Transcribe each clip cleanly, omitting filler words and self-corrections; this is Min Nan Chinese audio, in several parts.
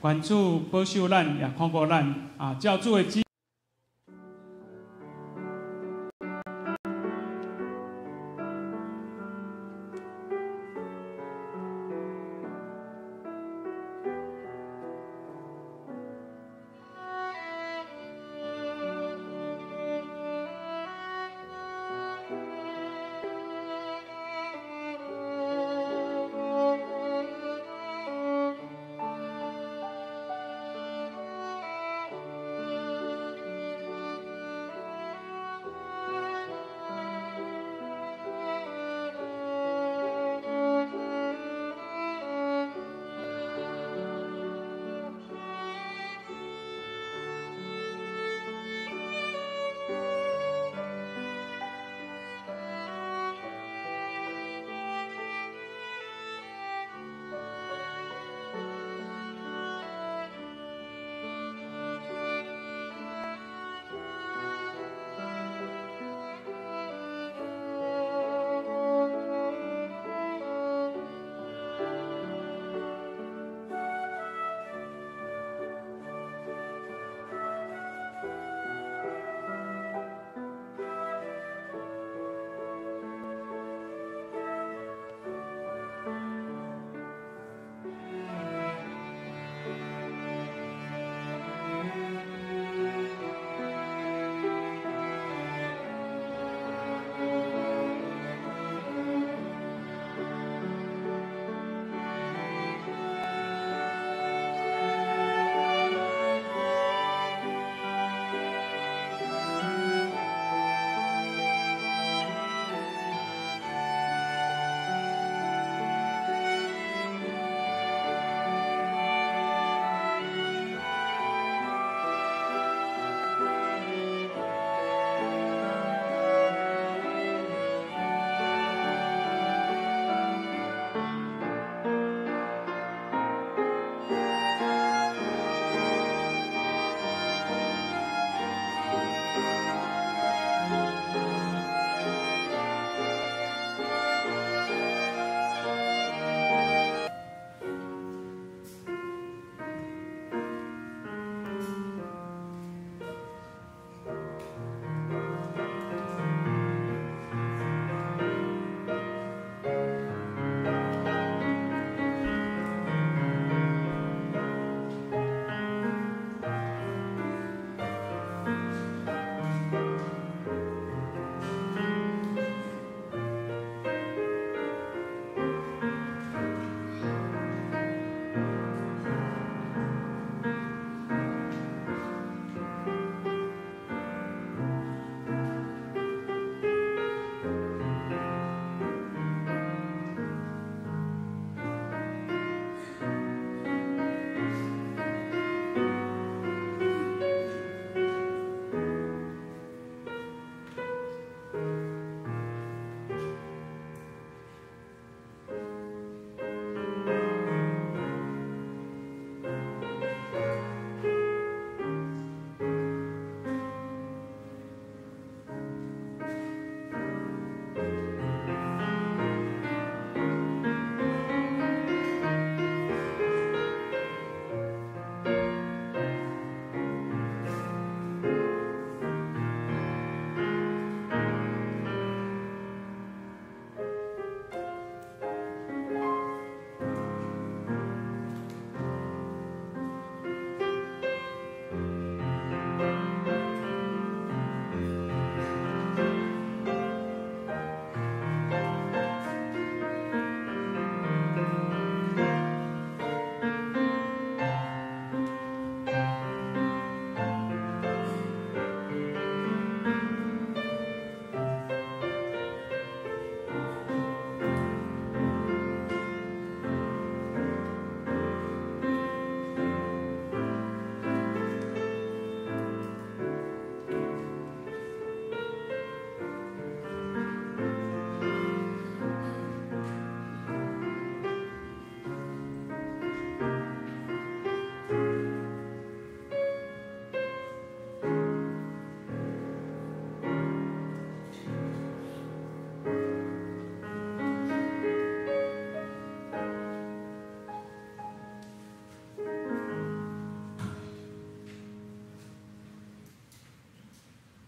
願主保守咱，也看顧咱啊！照主的旨。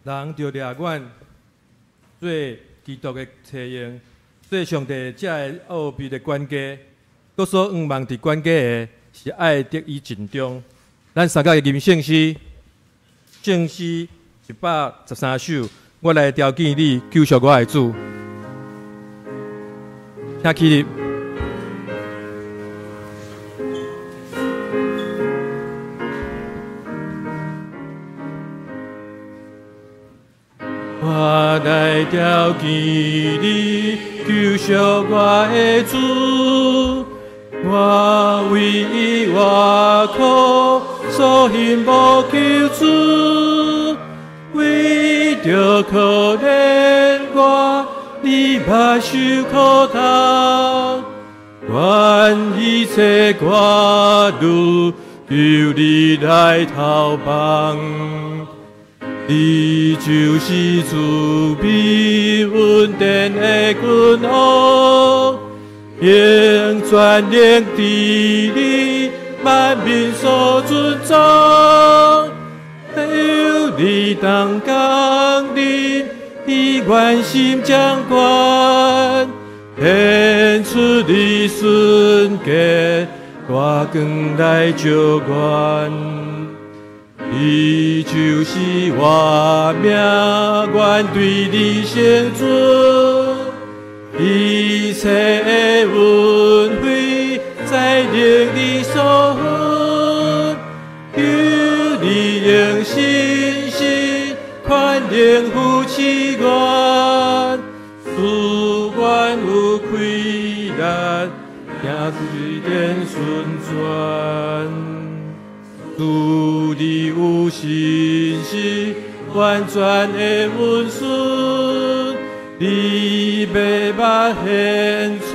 人著掠阮做基督的差役，做上帝這个奧秘的管家。閣所向望佇管家的，是愛得以盡忠。咱三個吟聖詩，聖詩113首，我來朝見你，救贖我的主。請起立。我來朝見你，救贖我的主。我為伊活苦，所幸無求主。為著可憐我，你捌受苦痛。願一切掛慮，求你來投放。你就是慈悲恩典的君王，用全能治理萬民所尊崇。有你當降臨，你願心掌權，顯出你聖潔，大光來照阮。你就是我命，願對你成全，一切的恩惠在靈裡所分，求你用信心寬容扶持阮，使阮有氣力，行對天順轉。主你有信心，完全的溫順，你袂捌顯出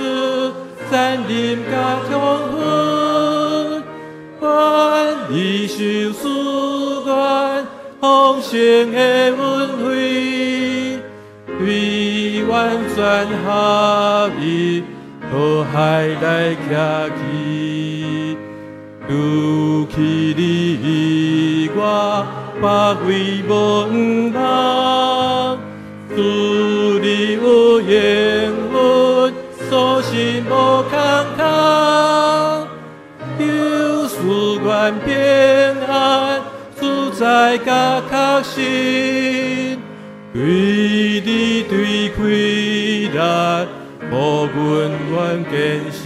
殘忍佮痛恨，願你受賜阮豐盛的恩惠，對完全合一，苦海來徛起。除去你以外，別位無向望。主你有應允，所信無空空。求賜阮平安，自在佮確信，對你對氣力，予阮願堅心。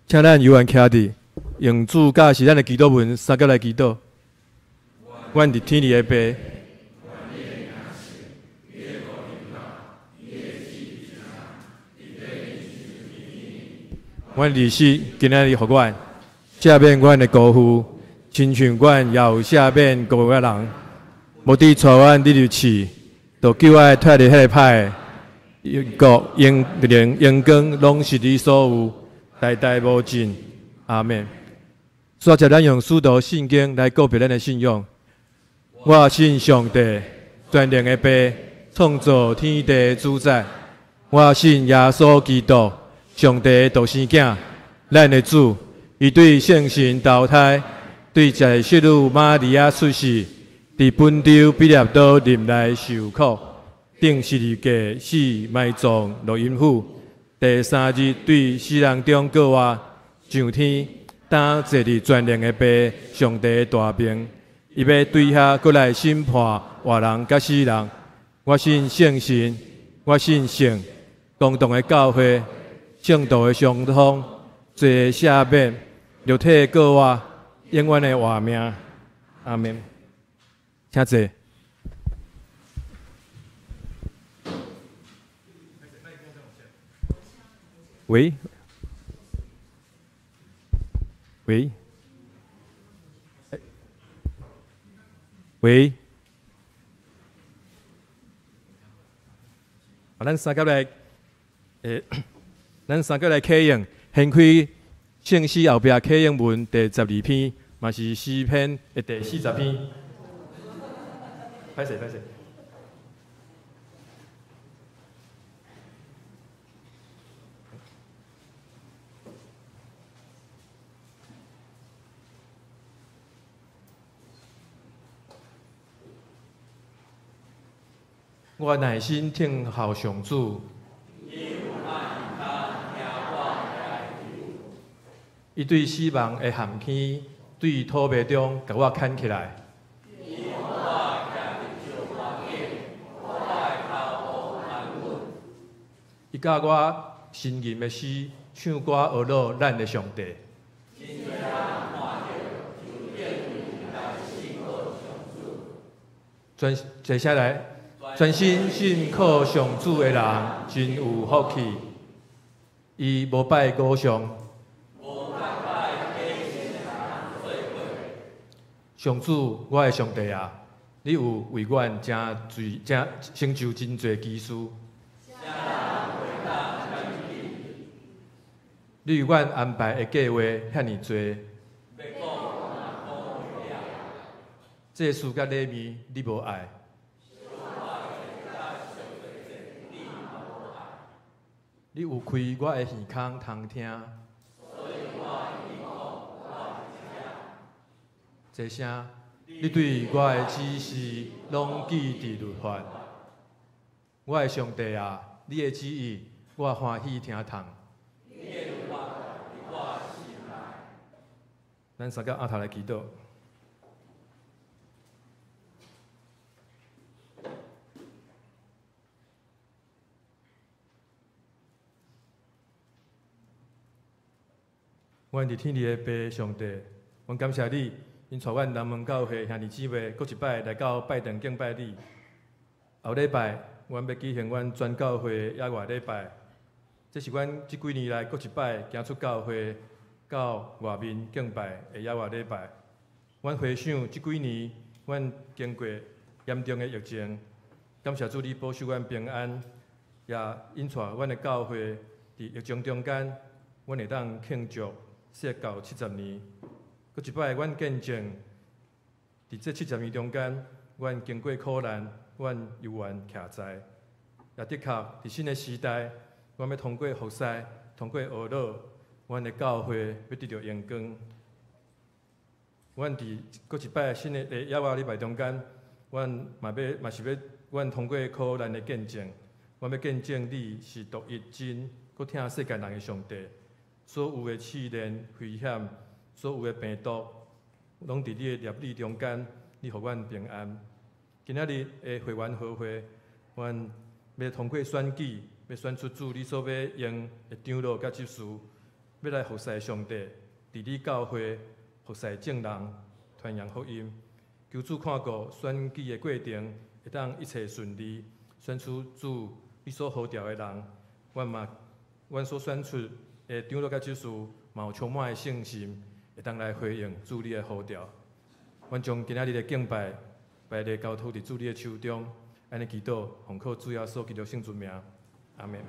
請咱猶原徛佇，用主教示咱的祈禱文，三個來祈禱。阮佇天裡的父，阮利息今仔日予阮，赦免阮的辜負，親像阮也有赦免辜負的人。無得帶阮入去試，著救阮脫離彼个歹的。因國、榮能、榮光，攏是你所有，代代無盡。阿們。煞接咱用使徒信經來告白咱的信仰。我信上帝，全能的父，創造天地主宰。我信耶穌基督，上帝的獨生囝，咱的主。伊對聖神投胎，對在聖女瑪利亞出世，佇本丟彼拉多忍耐受苦，釘十字架死埋葬落陰府。第三日對死人中復活，上天，當坐佇全能的父上帝的大爿，伊欲對遐閣來審判活人佮死人。我信聖神，我信聖公同的教會，聖徒的相通，罪的赦免，肉體復活，永遠的活命。阿們。請坐。喂，喂，喂，啊，咱三個來啟用，掀開聖詩後壁啟用文第12篇，嘛是詩篇的第40篇。歹勢，歹勢。我耐心等候上主。伊對死亡的陷坑，對土糜中共我牽起來。伊教我呻吟的詩，唱歌呵咾咱的上帝。全接下來，全心信靠上主的人真有福氣。伊無拜偶像。上主，我的上帝啊，你有為阮成濟成成就真濟奇事。你為阮安排的計劃遐爾濟。祭司佮禮物，你無愛。你有開我的耳孔通聽。這聲，你對我的指示攏記佇律法。我的上帝啊，你的旨意我歡喜聽從。咱三個阿頭來祈禱。阮佇天裡的父上帝，阮感謝你，𪜶帶阮南門教會兄弟姊妹，閣一擺來到拜堂敬拜你。後禮拜，阮欲舉行阮全教會野外禮拜，這是阮這幾年來閣一擺行出教會到外面敬拜的野外禮拜。阮回想這幾年，阮經過嚴重的疫情，感謝主你保守阮平安，也引帶阮的教會佇疫情中間，阮會當慶祝設教70年。閣一擺，阮見證佇這七十年中間，阮經過苦難，阮猶原徛在。也的確，佇新的時代，阮欲通過服侍，通過呵咾，阮的教會欲得著榮光。阮佇閣一擺新的野外禮拜中間，阮嘛欲嘛是欲，阮通過苦難的見證，阮欲見證你是獨一真，閣疼世界人的上帝。所有的試煉、危險，所有的病毒，攏佇你的攝理中間，你予阮平安。今仔日的會員和會，阮欲通過選舉，欲選出主你所欲用的長老佮執事，欲來服侍上帝，佇你教會服侍眾人，傳揚福音。求主看顧選舉的過程，會當一切順利，選出主你所呼召的人。阮嘛，阮所選出的長老佮執事，嘛有充滿的信心，會當來回應主你的呼召。阮將今仔日的敬拜，白來交託佇主你的手中，按呢祈禱，奉靠主耶穌基督聖尊名，阿們。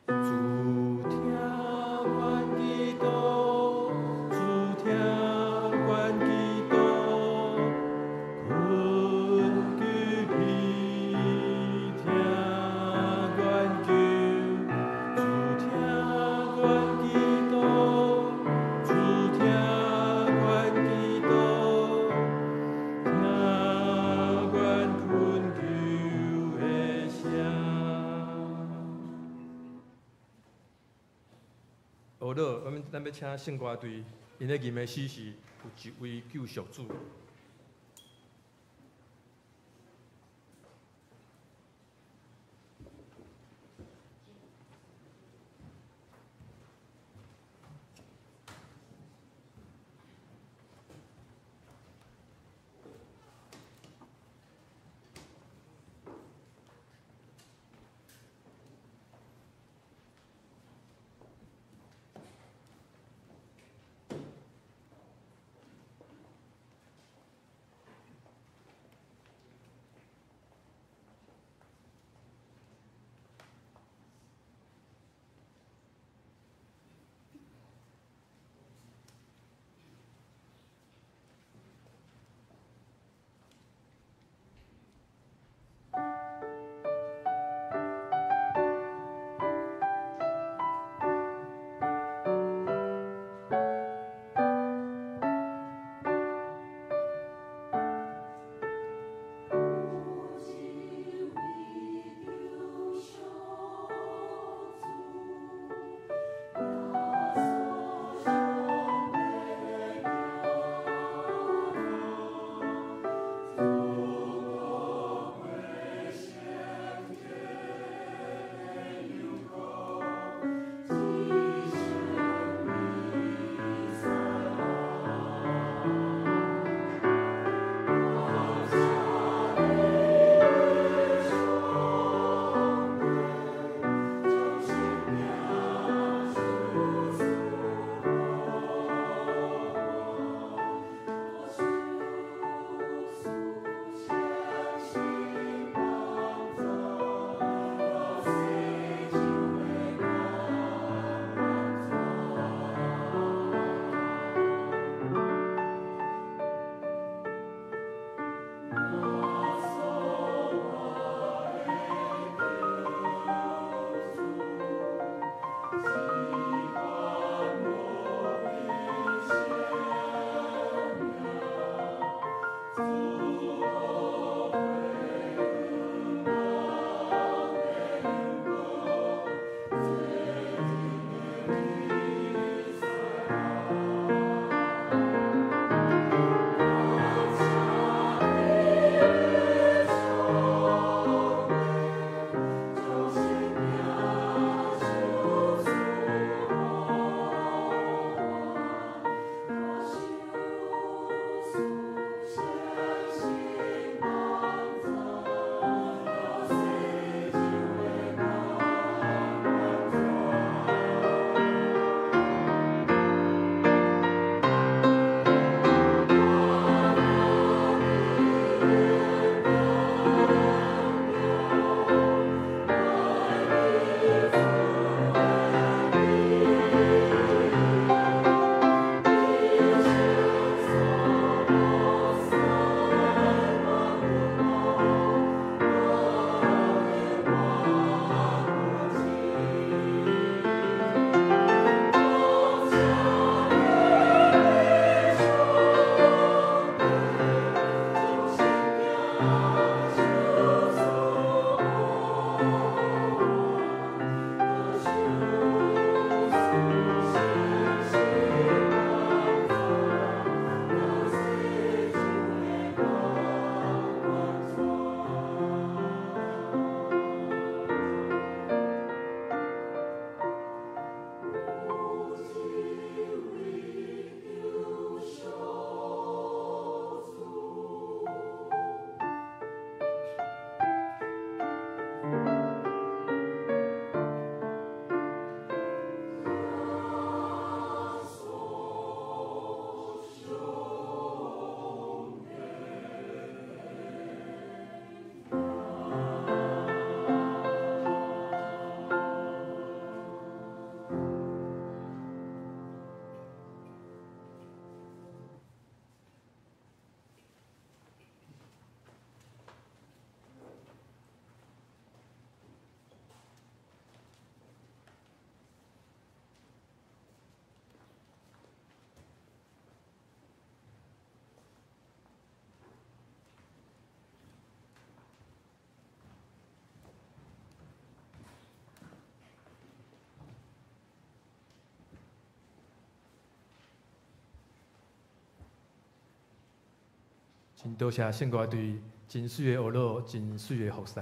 主聽阮祈禱，主聽阮祈禱，懇求你聽阮求。主聽阮祈禱，主聽阮祈禱，聽阮懇求的聲。呵咾，咱欲請聖歌隊，𪜶咧吟的詩是有一位救贖主。真多謝聖歌隊真媠的學樂，真媠的服侍。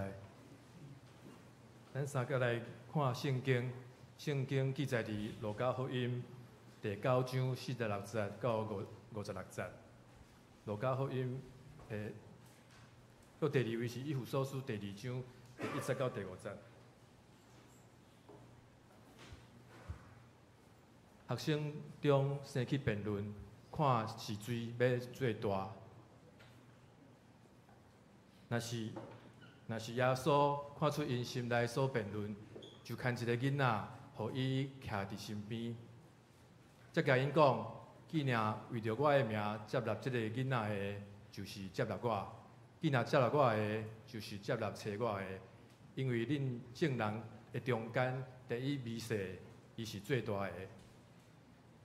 咱三個來看聖經，聖經記載佇路加福音第九章46節到56節。路加福音的，閣第二位是以弗所書第二章第1節到第5節。學生中生起辯論，看是誰欲做大。若是耶穌看出𪜶心內所辯論，就牽一個囡仔，予伊徛佇身邊，才共𪜶講：既若為著我的名接納這個囡仔的，就是接納我；既若接納我的，就是接納差我的。因為恁眾人的中間，第一微細，伊是最大的。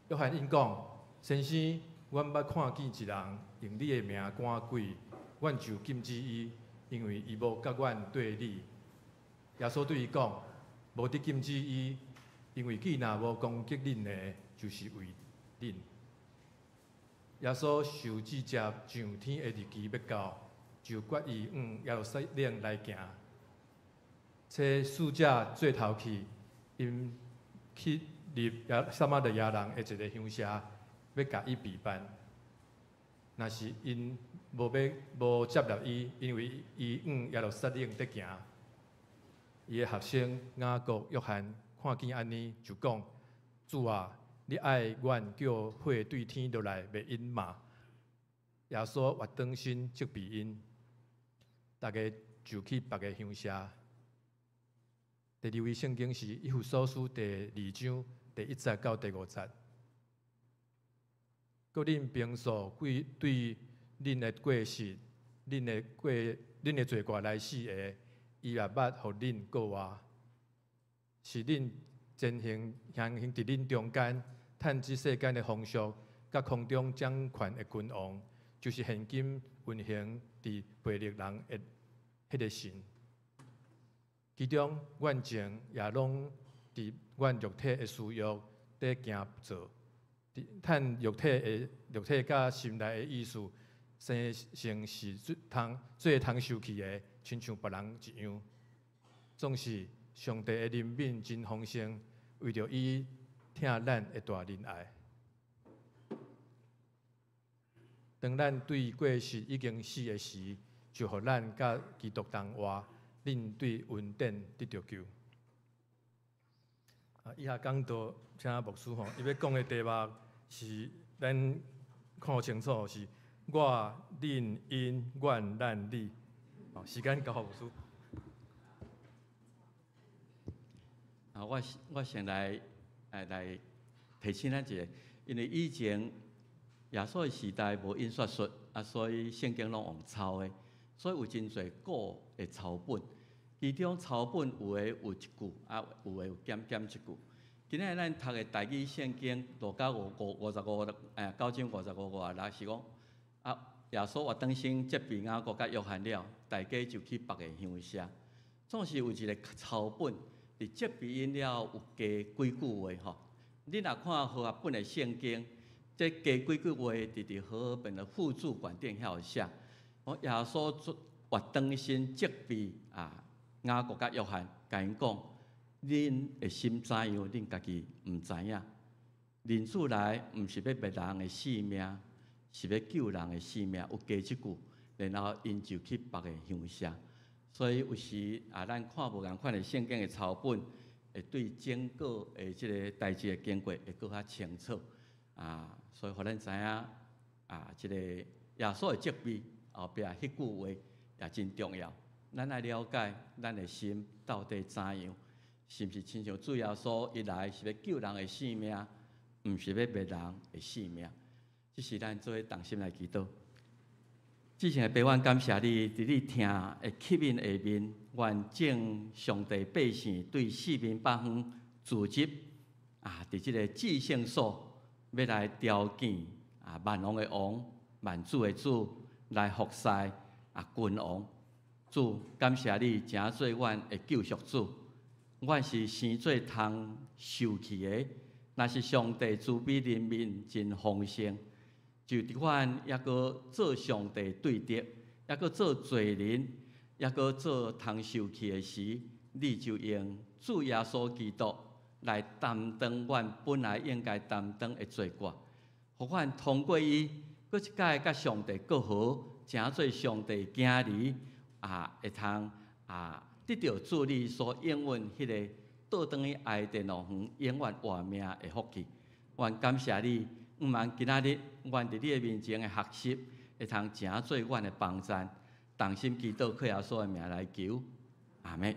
約翰應講：先生，阮捌看見一人用你的名趕鬼，阮就禁止伊，因為伊無佮阮對立。耶穌對伊講：無得禁止伊，因為既若無攻擊恁的，就是為恁。耶穌受至接上天的日期欲到，就決意往耶路撒冷來行。差使者做頭去，𪜶去入耶撒瑪利亞人的一个鄉社，欲共伊備辦。若是𪜶無欲無接納伊，因為伊往耶路撒冷佇行。伊的學生雅各、約翰看見按呢，就講：主啊，你愛阮叫火對天落來滅𪜶嗎？耶穌越轉身責備𪜶，逐家就去別个鄉社。第二位聖經是以弗所書第二章第1節到第5節。閣恁平素對恁的過失、恁的罪過來死的，伊也捌予恁過活，是恁前行行行佇恁中間，趁這世間的風俗，佮空中掌權的君王，就是現今運行佇悖逆人的彼个神。其中，阮前也攏佇阮肉體的私欲佇行做，趁肉體佮心內的意思，生性是做通受氣的，親像別人一樣。總是上帝的憐憫真豐盛，為著伊疼咱的大仁愛。當咱對過失已經死的時，就予咱佮基督同活，恁對恩典得著救。啊，以下講道，請牧師吼，伊欲講的題目是咱看清楚是我、恁、𪜶、阮、咱、你。哦，時間交予牧師。啊，我先來提醒咱一下，因為以前耶穌的時代無印刷術，啊，所以聖經攏用抄的，所以有真濟古的抄本。其中抄本有的有一句，啊，有的有減減一句。今仔日咱讀的台語聖經路加五五五十五，九章五十五外，若是講啊，耶穌活轉身責備雅各佮約翰了，大家就去別个鄉社。總是有一个抄本，佇責備𪜶了有加幾句話吼。你若看和合本的聖經，這加幾句話佇和合本的附注館頂遐有寫。講耶穌活轉身責備啊雅各佮約翰，共𪜶講：恁的心怎樣，恁家己毋知影。人子來毋是欲滅人的性命，是欲救人的性命。有加這句，然後𪜶就去別个鄉社。所以有時啊，咱看無仝款的聖經的抄本，會對整個的這个代誌的經過會閣較清楚。啊，所以予咱知影啊，這个耶穌的責備後壁彼句話也真重要。咱愛了解咱的心到底怎樣，是毋是親像主耶穌伊來是欲救人的性命，毋是欲滅人的性命。這是咱做伙同心來祈禱。至聖的父，阮感謝你，佇你疼的吸引下面，願眾上帝百姓對四面八方聚集啊，佇這个至聖所，欲來朝見啊萬王的王、萬主的主，來服侍啊君王。主，感謝你，成做阮的救贖主。阮是生做通受氣的，若是上帝慈悲憐憫真豐盛。就佇阮猶閣做上帝對敵，猶閣做罪人，猶閣做通受氣的時，你就用主耶穌基督來擔當阮本來應該擔當的罪過，予阮通過伊，閣一擺佮上帝和好，成做上帝囝兒啊，會通啊得著主你所應允彼个倒轉去伊甸樂園永遠活命的福氣。阮感謝你，毋茫今仔日，阮佇你的面前的學習，會通成做阮的幫贊，同心祈禱，靠耶穌的名來求，阿們。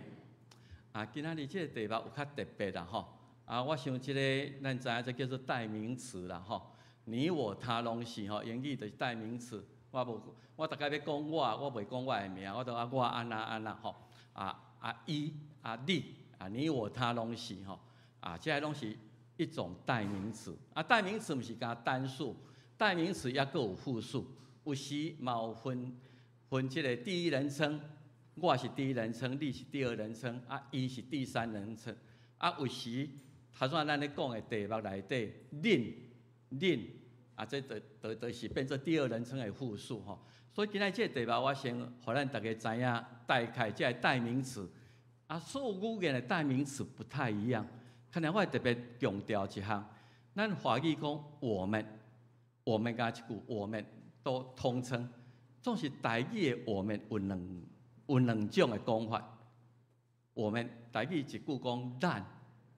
啊，今仔日這个題目有較特別啦吼。啊，我想這个咱知影這叫做代名詞啦吼。你我他攏是吼，英語就是代名詞。我無，我逐擺欲講我，我袂講我的名，我都啊我按怎按怎吼。啊啊伊啊你啊你我他攏是吼。啊，這個攏是一種代名詞。啊，代名詞毋是干單數，代名詞抑閣有複數，有時嘛有分分這个第一人稱，我是第一人稱，你是第二人稱，啊，伊是第三人稱。啊，有時頭先咱咧講的題目內底，恁恁啊，這就是變做第二人稱的複數吼。所以今仔這個題目，我先予咱大家知影大概這个代名詞。啊，所有語言的代名詞不太一樣。可能我會特別強調一項，咱華語講我們，我們加一句我們都通稱，總是台語的我們有兩種的講法。我們台語一句講咱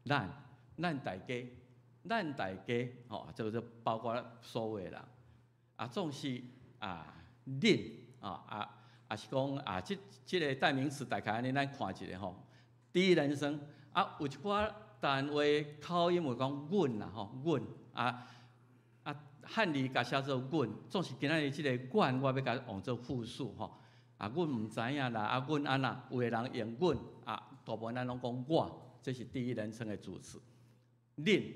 咱咱大家，咱大家吼，這個就包括所有的人。啊，總是啊，恁啊啊，啊是講啊，這個代名詞大概按呢，咱看一下吼。第一人稱啊，有一寡台灣話口音會講阮啦吼，阮啊啊漢字共寫做阮，總是今仔日這个阮，我欲共換做複數吼。啊，阮毋知影啦，啊，阮按怎，有的人用阮啊，大部分咱攏講我，這是第一人稱的主詞。恁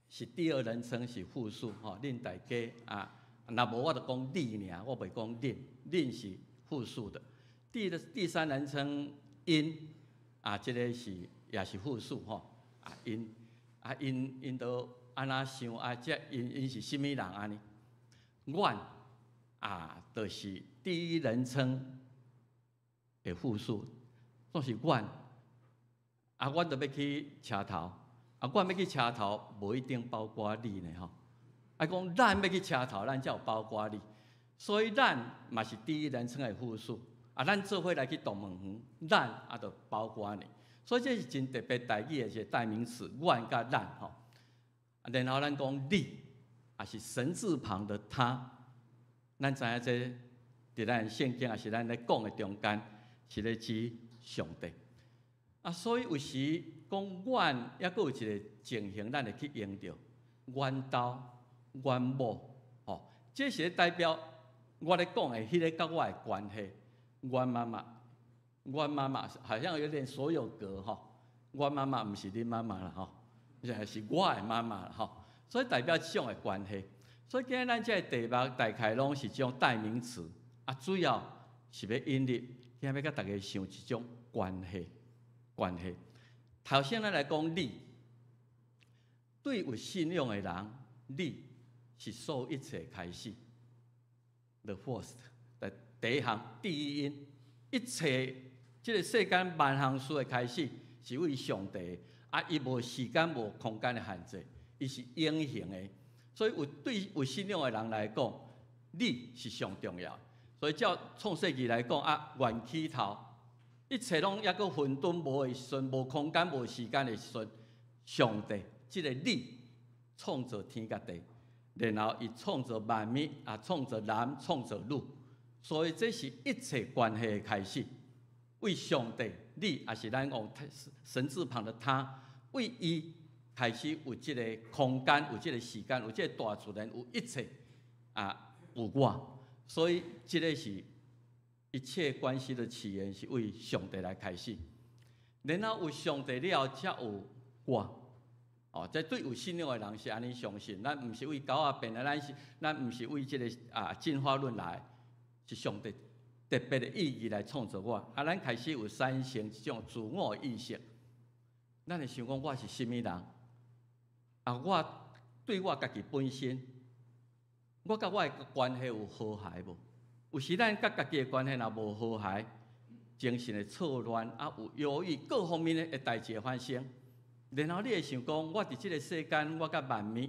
是第二人稱是複數吼，恁大家啊，若無我就講你爾，我袂講恁，恁是複數的。第三人稱𪜶啊，這个是也是複數吼，啊𪜶啊𪜶𪜶都按怎想啊？這𪜶𪜶是啥物人按呢？阮啊，就是第一人稱的複數，總是阮啊，阮著欲去車頭，啊，阮欲去車頭，無一定包括你呢吼。啊，講咱欲去車頭，咱才有包括你，所以咱嘛是第一人稱的複數。啊，咱做伙來去動物園，咱啊就包括你。所以這是真特別台語的一個代名詞，阮佮咱吼。然後咱講你，也是神字旁的他，咱知影這佇咱聖經也是咱咧講的中間，是咧指上帝。啊，所以有時講阮，抑閣有一個情形，咱會去用著阮兜、阮某，吼，這是咧代表我咧講的彼个佮我的關係。阮媽媽，阮媽媽好像有點所有格吼，阮媽媽毋是恁媽媽啦吼，是我的媽媽啦吼，所以代表這種的關係。所以今日咱這個題目大概攏是這種代名詞，啊，主要是欲引入，今日欲共大家想一種關係，關係。頭先咱來講你，對有信仰的人，你是所有一切開始，the first，第一項，第一因，一切這个世間萬項事的開始是為上帝，啊，伊無時間無空間的限制，伊是永恆的。所以有對有信仰的人來講，你是上重要。所以照創世記來講啊，原起頭，一切攏猶閣混沌無的時陣，無空間無時間的時陣，上帝這个你創造天佮地，然後伊創造萬物，啊，創造男，創造女。所以這是一切關係的開始。為上帝，你也是咱講神字旁的他，為伊開始有這个空間，有這个時間，有這个大自然，有一切啊，有我。所以這个是一切關係的起源，是為上帝來開始。然後有上帝了後，才有我。哦，這對有信仰的人是按呢相信。咱毋是為狗仔變來，咱毋是為這个啊進化論來。是上帝特別的意義來創造我，啊，咱開始有產生這種自我意識。咱會想講我是啥物人？啊，我對我家己本身，我佮我的關係有和諧無？有時咱佮家己的關係若無和諧，精神會錯亂，啊有憂鬱，各方面的代誌會發生。然後你會想講，我佇這個世間，我佮萬物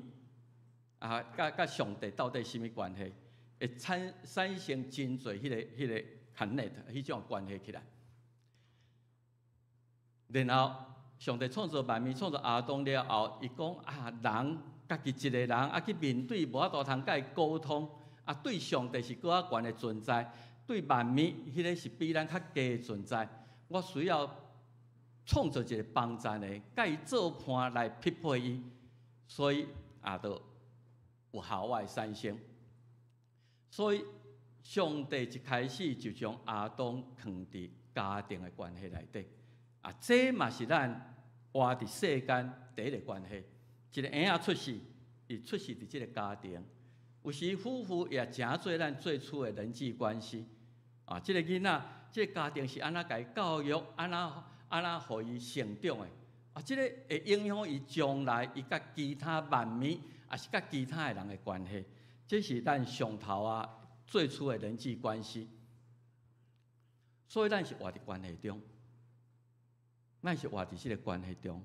啊，佮上帝到底啥物關係？會產生真濟彼個 connect 彼種關係起來。然後上帝創造萬物，創造亞當了後，伊講啊，人家己一个人啊去面對無法度通佮伊溝通，啊對上帝是閣較懸的存在，對萬物彼個是比咱較低的存在。我需要創造一個幫贊的，佮伊做伴來匹配伊，所以啊，就有夏娃的產生。所以上帝一開始就將亞當囥佇家庭的關係內底，啊，這嘛是咱活佇世間第一个關係。一個嬰仔出世，伊出世佇這个家庭，有時夫婦也誠做咱最初的人際關係。啊，這個囡仔，這个家庭是按怎共伊教育，按怎予伊成長的？啊，這个會影響伊將來伊佮其他萬物，抑是佮其他的人的關係。這是咱上頭仔最初的人際關係。所以咱是活佇關係中，咱是活佇這个關係中。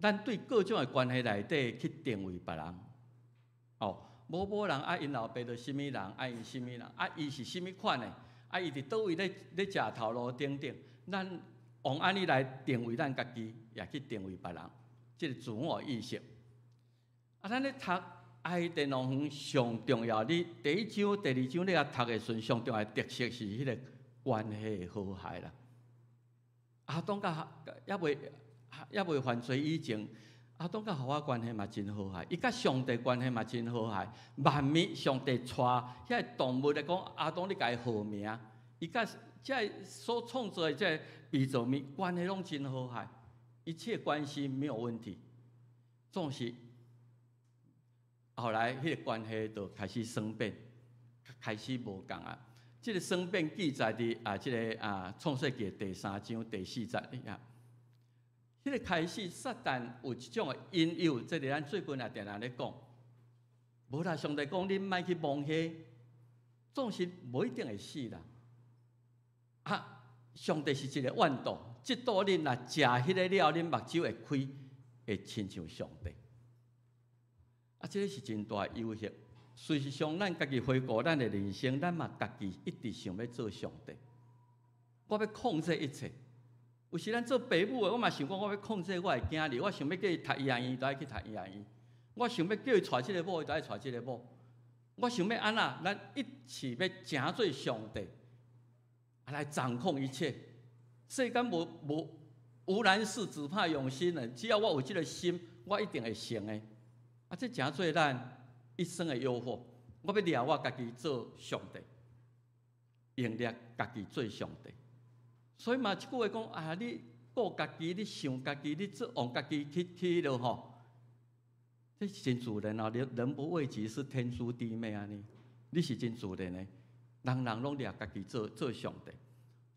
咱對各種的關係內底去定位別人，哦，某某人啊，𪜶老爸著啥物人，啊，𪜶啥物人，啊，伊是啥物款的，啊，伊佇佗位咧食頭路等等，咱用按呢來定位咱家己，也去定位別人，這个自我意識。啊，咱咧讀伊甸樂園上重要，你第一章、第二章你來讀的時陣，上重要的特色是彼个關係的和諧啦。亞當佮猶未犯罪以前，亞當佮夏娃關係嘛真和諧，伊佮上帝關係嘛真和諧。萬物上帝帶遐个動物來講，亞當你共伊號名，伊佮這个所創造的這个被造物關係攏真和諧，一切關係沒有問題。總是後來彼个關係就開始生變，開始無仝啊。這个生變記載佇啊，這个啊創世記第三章第四節啊。彼个開始，撒旦有一種的引誘，這个咱最近也定定咧講。無啦，上帝講你莫去摸彼，總是無一定會死啦。啊，上帝是一个怨毒，這道恁若食彼个了，恁目睭會開，會親像上帝。啊，這个是真大的誘惑。事實上，咱家己回顧咱的人生，咱嘛家己一直想欲做上帝。我欲控制一切。有時咱做爸母的，我嘛想講，我欲控制我的囝兒，我想欲叫伊讀醫學院，就愛去讀醫學院；我想欲叫伊娶這个某，伊就愛娶這个某。我想欲按怎，咱一起欲成做上帝，來掌控一切。世間無難事，只怕有心人。只要我有這个心，我一定會成的。啊，這成做咱一生的誘惑。我欲掠我家己做上帝，用掠家己做上帝。所以嘛，這句話講啊，你顧家己，你想家己，你做往家己去彼落吼，這是真自然啊！人人不為己，是天誅地滅按呢，你是真自然的，人人攏掠家己做上帝，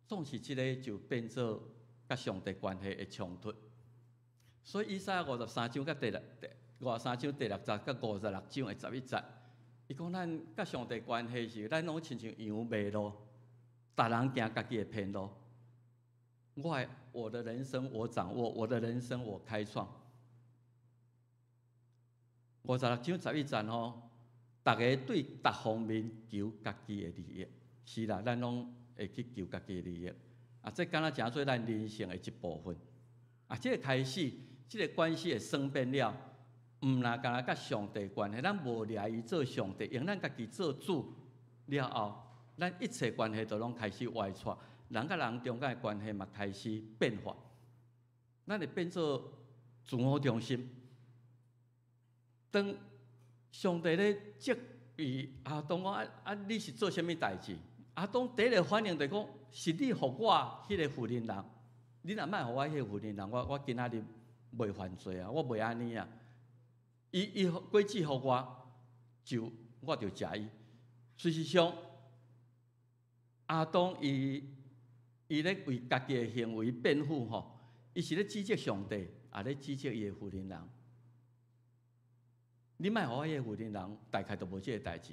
總是這个就變做佮上帝關係的衝突。所以以賽亞53章第六節佮56章的11節，伊講咱佮上帝關係是，咱攏親像羊迷路，逐人行家己的偏路。我的人生我掌握，我的人生我開創。56章11節吼，逐个對逐方面求家己的利益，是啦，咱攏會去求家己的利益。啊，這敢若成做咱人性的一部分。啊，這个開始，這个關係會生變了，毋若干焦佮上帝關係，咱無掠伊做上帝，用咱家己做主了後，咱一切關係都攏開始歪蹉。人佮人中間的關係嘛開始變化，咱會變做自我中心。當上帝咧責備亞當講啊啊，你是做啥物代誌？亞當第一个反應就講，是你予我彼个婦人人，你若莫予我彼个婦人人，我今仔日袂犯罪啊，我袂按呢啊。伊果子予我，就我就食伊。事實上，亞當伊咧為家己的行為辯護吼，伊是咧指責上帝，也咧指責伊的婦人人。你莫予我彼个婦人人，大概都無這个代誌。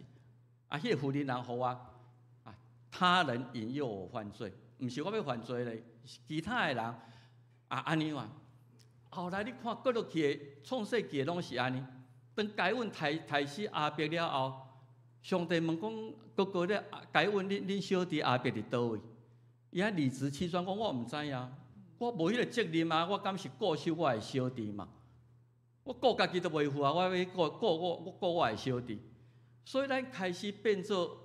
啊，彼个婦人人予我啊，他人引誘我犯罪，毋是我欲犯罪咧，是其他的人啊，按呢嘛。後來你看，過落去的創世記攏是按呢。當該隱刣死亞伯了後，上帝問講：哥哥咧，該隱，恁小弟亞伯佇佗位？伊遐理直氣壯講：我毋知影，我無彼个責任啊！我敢是顧守我的小弟嘛？我顧家己都袂赴啊！我欲顧顧我，我顧我的小弟。所以咱開始變做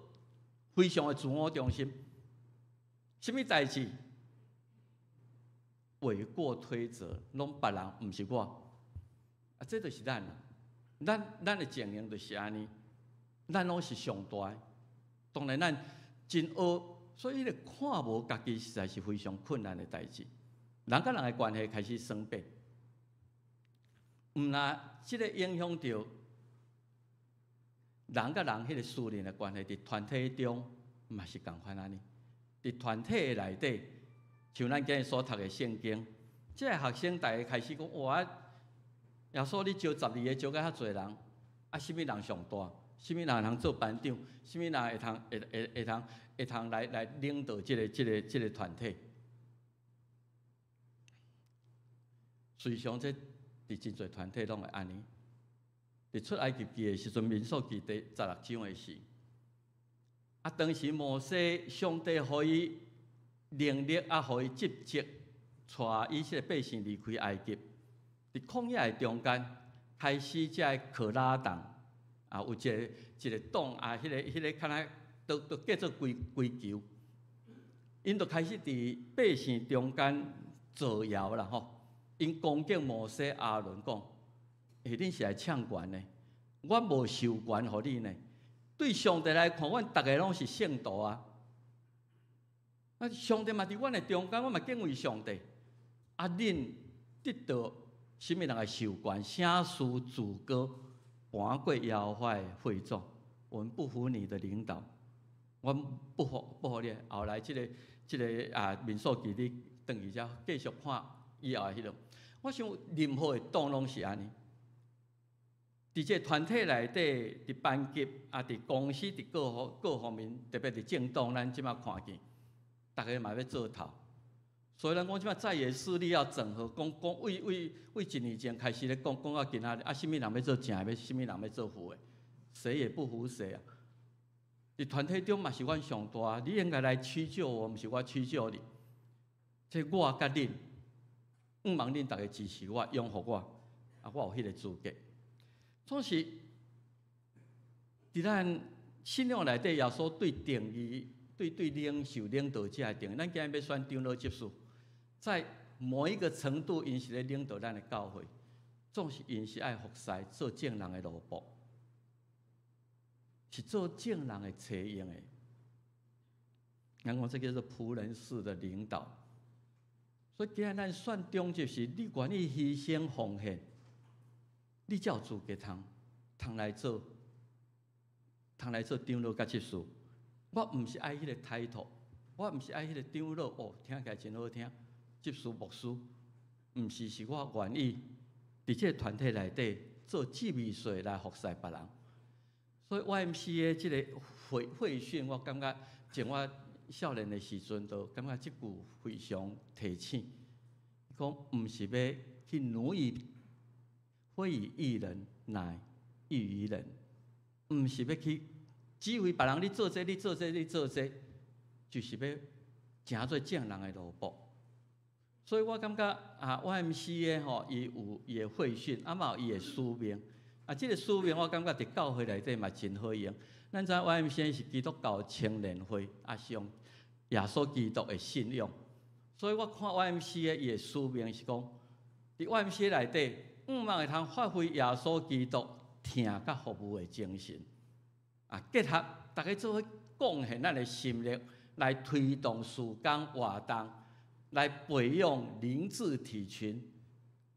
非常的自我中心。啥物代誌？諉過推責，攏別人，毋是我。啊，這就是咱啊！咱的情形就是按呢，咱攏是上大的。當然咱真學，所以彼个看無家己實在是非常困難的代誌。人佮人的關係開始生變，毋但這个影響著人佮人彼个私人的關係，佇團體中嘛是仝款按呢。佇團體的內底，像咱今日所讀的聖經，這个學生逐家開始講：哇！耶穌你招12个，招甲遐濟人，啊，啥物人上大？啥物人通做班長？啥物人會通來領導這个團體？隨常這佇真濟團體攏會按呢。佇出埃及記的時陣，民數記第16章的時，啊，當時摩西上帝予伊能力啊，予伊職責，帶以色列百姓離開埃及。佇曠野的中間，開始這个可拉黨啊，有一個黨啊，彼个敢若都叫做規規球，𪜶就開始佇百姓中間造謠啦吼。𪜶攻擊摩西、亞倫講：欸，恁是來搶權的，阮無授權予你呢。對上帝來看，阮逐个攏是聖徒啊。啊，上帝嘛佇阮的中間，阮嘛敬畏上帝。啊，恁得到啥物人的授權？啥事自高，跋過耶和華的會眾，我們不服你的領導，阮不服你。後來這個啊，民數記你轉去遮繼續看以後的彼個。我想任何的黨攏是按呢。佇這个團體內底，佇班級啊，佇公司，佇各方面，特別佇政黨，咱這馬看見，逐个嘛欲做頭。所以咱講這馬在野勢力要整合，講講為一年前開始咧講，講到今仔日，啊，啥物人欲做正的，啥物人欲做副的，誰也不服誰啊！佇團體中嘛是阮上大，你應該來屈就我，毋是我屈就你。這我佮恁，向望恁逐家支持我，擁護我，啊，我有彼个資格。總是佇咱信仰內底，耶穌對定義、對領袖、領導者的定義，咱今日欲選長老執事，在某一個程度，𪜶是咧領導咱的教會，總是𪜶是愛服侍做眾人的奴僕，是做眾人的差用的。咱講這叫做僕人式的領導。所以今日咱選長執事，你願意犧牲奉獻，你才有資格通來做長老佮執事。我毋是愛彼个 title，我毋是愛彼个長老哦，聽起來真好聽，執事牧師，毋是，是我願意佇這个團體內底做執事來服侍別人。所以 YMCA 這个會訓，我感覺從我少年的時陣，就感覺這句非常提醒，講毋是欲去奴役，非以役人，乃役於人，毋是欲去指揮別人，你做這，你做這，你做這，就是欲成做眾人的奴僕。所以我感覺啊，YMCA 吼，伊有伊的會訓，啊嘛有伊的使命。啊，這个使命我感覺佇教會內底嘛真好用。咱知 YMCA 是基督教青年會，啊是用耶穌基督的信仰。所以我看 YMCA 伊的使命是講，佇 YMCA 內底，向望會通發揮耶穌基督疼佮服務的精神，啊，結合逐家做伙貢獻咱的心力，來推動事工活動，來培養靈智體群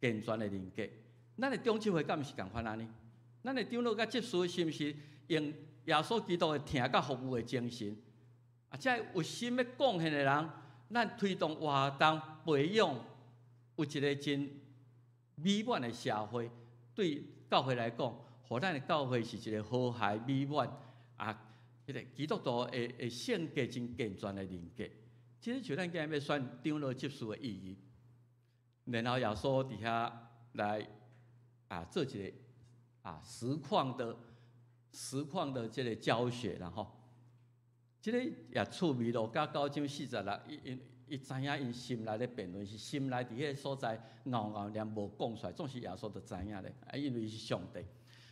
健全的人格。咱的長執會敢毋是仝款按呢？咱的長老佮執事是毋是用耶穌基督的疼佮服務的精神？啊，這有心欲貢獻的人，咱推動活動，培養有一個真美滿的社會，對教會來講，予咱的教會是一個和諧美滿啊，彼個基督徒的性格真健全的人格。這個就咱今日欲選長老執事的意義。然後耶穌佇遐來做一個實況的這個教學啦吼。這個也趣味，路加九章四十六，伊因伊知影𪜶心內咧辯論，是心內佇彼個所在拗拗念無講出來，總是耶穌就知影咧，因為伊是上帝，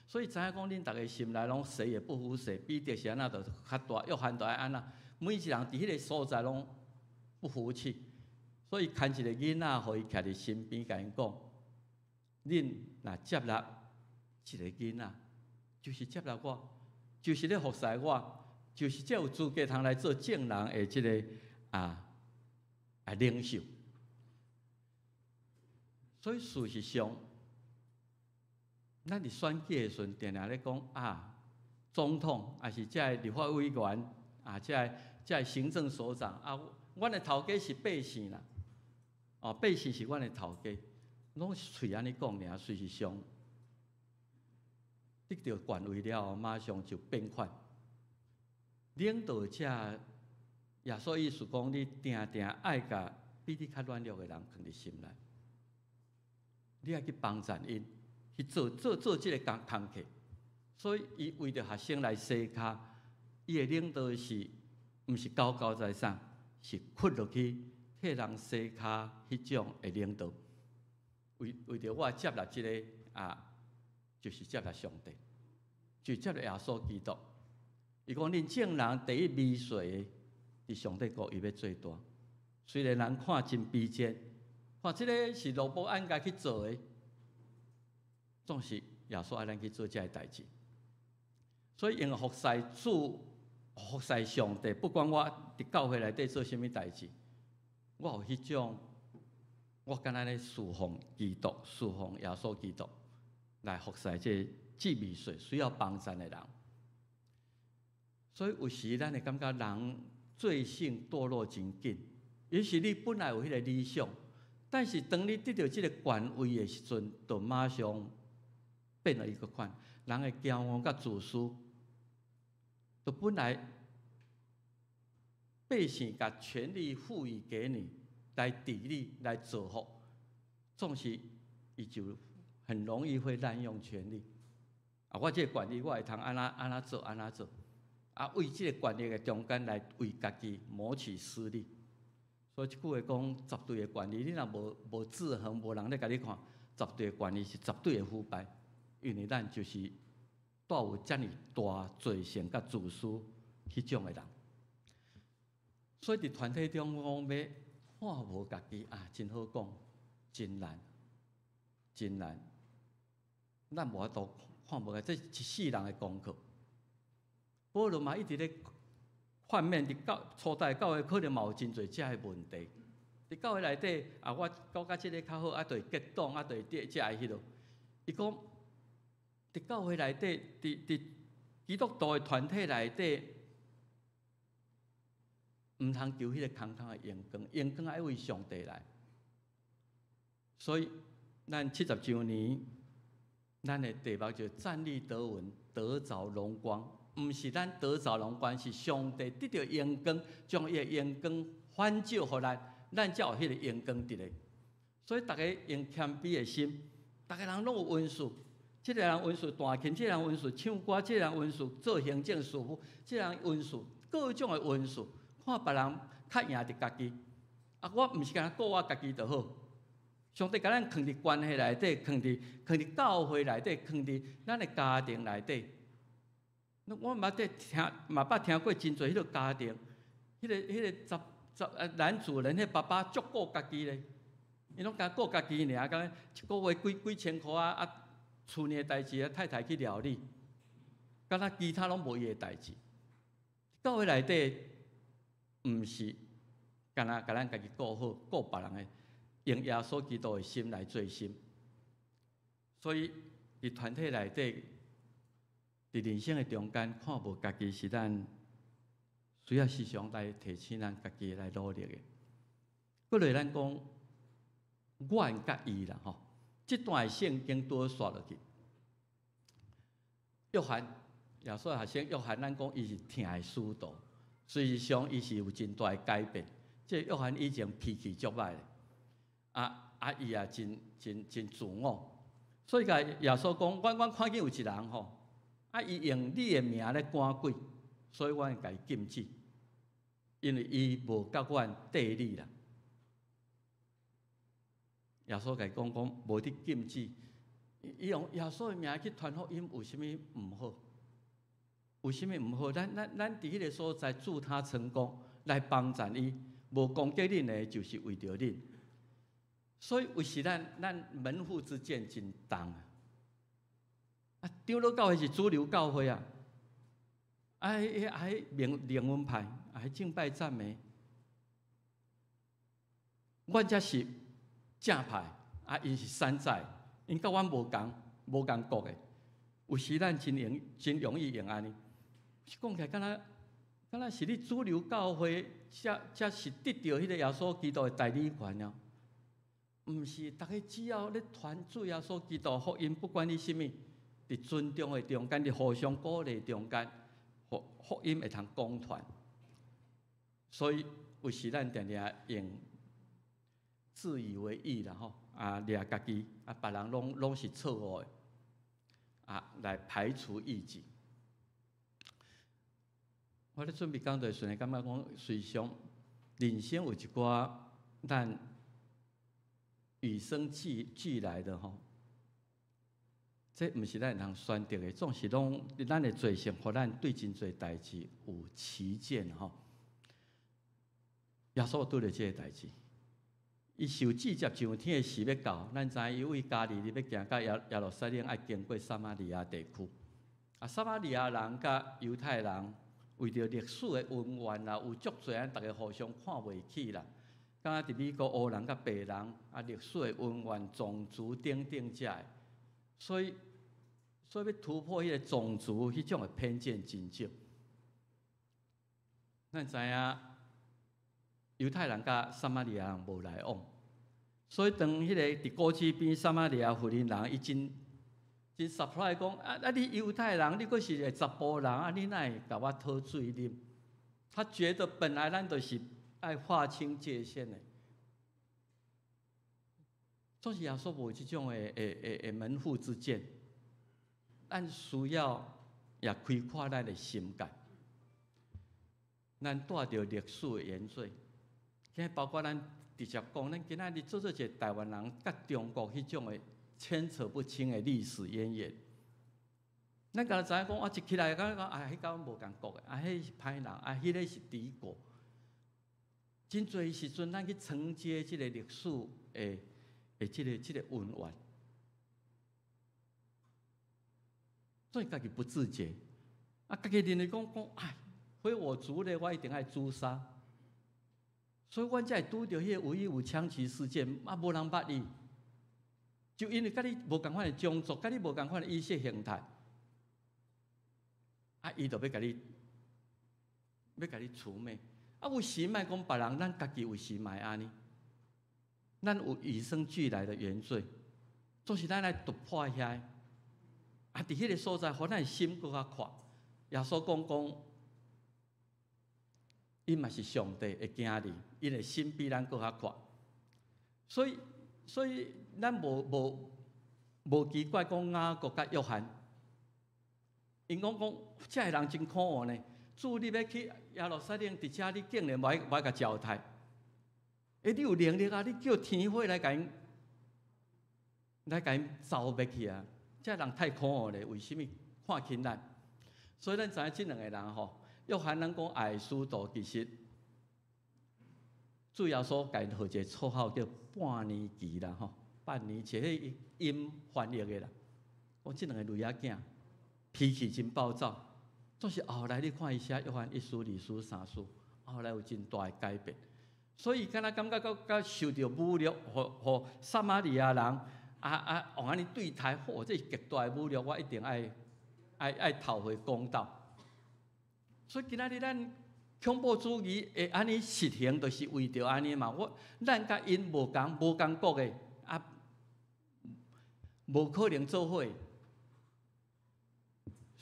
所以知影講恁逐家心內攏誰也不服誰，彼得是按怎就較大，約翰就愛按怎，每一人佇彼個所在攏不服氣，所以牽一個囡仔，予伊徛佇身邊，共𪜶講：恁若接納一個囡仔，就是接納我，就是咧服侍我。就是才有資格通來做眾人的這个領袖。所以事實上，咱佇選舉的時陣，定定咧講啊，總統抑是這个立法委員啊，這个行政首長啊，阮的頭家是百姓啦，哦，百姓是阮的頭家，攏是喙按呢講爾。事實上，得著權位了後，馬上就變款。領導者，耶穌意思講，你定定愛共比你較軟弱的人囥佇心內，你愛去幫贊𪜶，去做這个工課。所以，伊為著學生來洗跤，伊的領導是毋是高高在上，是屈落去替人洗跤彼種的領導。為著我接納這个啊，就是接納上帝，就接納耶穌基督。伊講恁眾人第一微細的，佇上帝國伊欲做大。雖然人看真卑賤，看這个是羅伯按該去做的，總是耶穌愛咱去做這个代誌。所以用服侍主、服侍上帝，不管我佇教會內底做啥物代誌，我有彼種，我敢若咧侍奉基督、侍奉耶穌基督，來服侍這個至微細需要幫贊的人。所以有時咱會感覺人罪性墮落真緊，也許你本來有彼個理想，但是當你得著這个權位的時陣，就馬上變了一個款。人的驕傲佮自私，就本來百姓共權力賦予給你來治理、來造福，總是伊就很容易會濫用權力。啊，我這個權力我會通按怎按怎做，按怎做。啊，為這个權力的中間來為家己謀取私利，所以這句話講，絕對的權力，你若無制衡，無人咧共你看，絕對的權力是絕對的腐敗，因為咱就是帶有遮爾大罪性佮自私彼種的人。所以佇團體中講欲看無家己啊，真好講，真難，真難。咱無法度看無家己，這是一世人的功課。保羅嘛一直咧勸勉佇教初代教會，可能嘛有真濟遮个問題。佇教會內底啊，我感覺這个較好，啊，就會結黨，啊，就會這遮个彼落。伊講佇教會內底，佇基督徒的團體內底，毋通求彼个空空的榮光，榮光愛為上帝來。所以，咱70週年，咱的題目就站立得穩，得著榮光。毋是咱得著榮光，是上帝得著榮光，將伊的榮光反照予咱，咱才有彼个榮光佇咧。所以，逐家用謙卑的心，逐个人攏有恩賜。這个人恩賜彈琴，這個人恩賜唱歌，這個人恩賜做行政事務，這個人恩賜各種的恩賜，看別人較贏佇家己。啊，我毋是干焦顧我家己就好。上帝共咱囥佇關係內底，囥佇教會內底，囥佇咱的家庭內底。我嘛捌聽，嘛捌聽過真濟彼个家庭，彼个十十男主人彼爸爸足顧家己咧，伊攏干焦顧家己爾，敢若一個月幾千箍啊啊，厝內的代誌啊，太太去料理，敢若其他攏無伊的代誌。教會內底，毋是干焦共咱家己顧好，顧別人的，用耶穌基督的心來做心。所以佇團體內底，佇人生的中間，看無家己是咱需要時常來提醒咱家己來努力的。過來咱講，阮佮伊啦吼，這段聖經拄好煞落去。約翰，耶穌學生約翰，咱講伊是疼的使徒，事實上伊是有真大的改變。這約翰以前脾氣足歹的，啊啊，伊也真真真自我，所以共耶穌講，阮看見有一人吼，啊，伊用你的名咧趕鬼，所以阮共伊禁止，因為伊無佮阮對立啦。耶穌共伊講講，無得禁止，伊用耶穌的名去傳福音，有啥物毋好？有啥物毋好？咱佇彼个所在助他成功，來幫贊伊，無攻擊恁的，就是為著恁。所以有時咱門戶之見真重啊！啊，長老教會是主流教會啊，啊，彼啊，彼靈恩派，啊，彼敬拜讚美，阮遮是正派，啊，𪜶是山寨，𪜶佮阮無仝無仝國的。有時咱真容易用按呢，講起來敢若敢若是你主流教會才是得著彼个耶穌基督的代理權啊。毋是，逐家只要咧傳主耶穌基督福音，不管你啥物，佇尊重的中間，佇互相鼓勵中間，福音會通廣傳。所以有時咱定定用自以為義啦吼，啊，掠家己，啊，別人攏是錯誤的，啊，來排除異己。我咧準備講道時陣，感覺講，隨常人生有一寡咱與生俱來的吼，這毋是咱會通選擇的，總是攏咱的罪性，予咱對真濟代誌有歧見吼。耶穌拄著這个代誌，伊受至接上天的時欲到，咱知影伊為加利利欲行到耶路撒冷，愛經過撒瑪利亞地區。啊，撒瑪利亞人佮猶太人為著歷史的恩怨啦，有足濟咱逐家互相看袂起啦。敢若佇美國黑人佮白人啊，歷史的恩怨、種族等等遮的，所以欲突破彼个種族彼種的偏見真少。咱知影猶太人佮撒瑪利亞人無來往，所以當彼个佇古井邊撒瑪利亞婦人人，伊真真 surprise 講啊啊！你猶太人，你閣是一个查埔人啊，你哪會共我討水啉？他覺得本來咱就是愛劃清界限的，總是耶穌無這種的門戶之見，咱需要也開闊咱的心界，咱帶著歷史的原罪，今包括咱直接講，咱今仔日做做一個台灣人，佮中國彼種的牽扯不清的歷史淵源。咱敢若知影講，我一起來感覺講，啊，彼佮阮無仝國的，啊，彼是歹人，啊，彼个是敵國。真濟時陣，咱去承接這个歷史的這個恩怨，所以家己不自覺，啊，家己認為講講，哎，非我族類，我一定愛誅殺。所以，阮才會拄著彼个五一五槍擊事件，啊，無人捌伊，就因為佮你無仝款的種族，佮你無仝款的意識形態，啊，伊就欲共你，欲共你除滅。啊，有時莫講別人，咱家己有時嘛會按呢。咱有與生俱來的原罪，總是咱來突破遐。啊，佇彼个所在，予咱的心閣較闊。耶穌講講，伊嘛是上帝的囝兒，伊的心比咱閣較闊。所以咱無奇怪講雅各佮約翰，𪜶講講，這个人真可惡呢。主，你欲去耶路撒冷，佇遮你竟然無愛共招待。欸，你有能力啊！你叫天火來共𪜶剿滅去啊！這人太可惡咧，為啥物看輕咱？所以咱知影這兩个人吼，約翰咱講愛使徒，其實主耶穌共𪜶號一个綽號叫半年期啦吼，半年期彼音翻譯的啦。講這兩個驢仔囝脾氣真暴躁，總是後來你看伊寫約翰一書、二書、三書，後來有真大的改變。所以敢若感覺閣受著侮辱，予撒瑪利亞人啊用按呢對待，嚯，這是極大的侮辱，我一定愛討回公道。所以今仔日咱恐怖主義會按呢實行，就是為著按呢嘛。咱佮𪜶無仝國的啊，無可能做伙。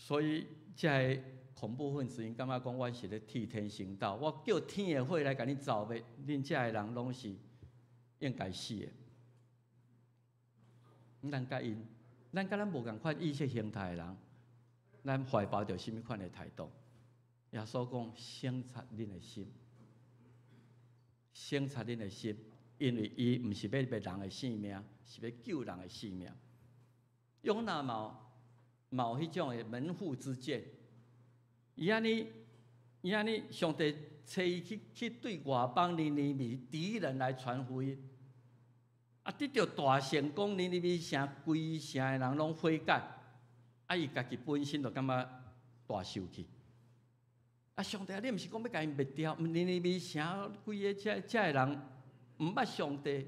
所以這个恐怖分子𪜶感覺講，阮是咧替天行道，我叫天的火來共恁造滅，恁遮的人攏是應該死的。咱佮𪜶，咱佮咱無仝款意識形態的人，咱懷抱著啥物款的態度？耶穌講：省察恁的心，省察恁的心，因為伊毋是欲滅人的性命，是欲救人的性命。約拿嘛有彼種的門戶之見，伊按呢，伊按呢，上帝差伊去對外邦尼尼微敵人來傳福音，啊，得著大成功，尼尼微城規城的人攏悔改，啊，伊家己本身就感覺大受氣。啊，上帝啊，你毋是講欲共𪜶滅掉？尼尼微城規个遮遮的人毋捌上帝，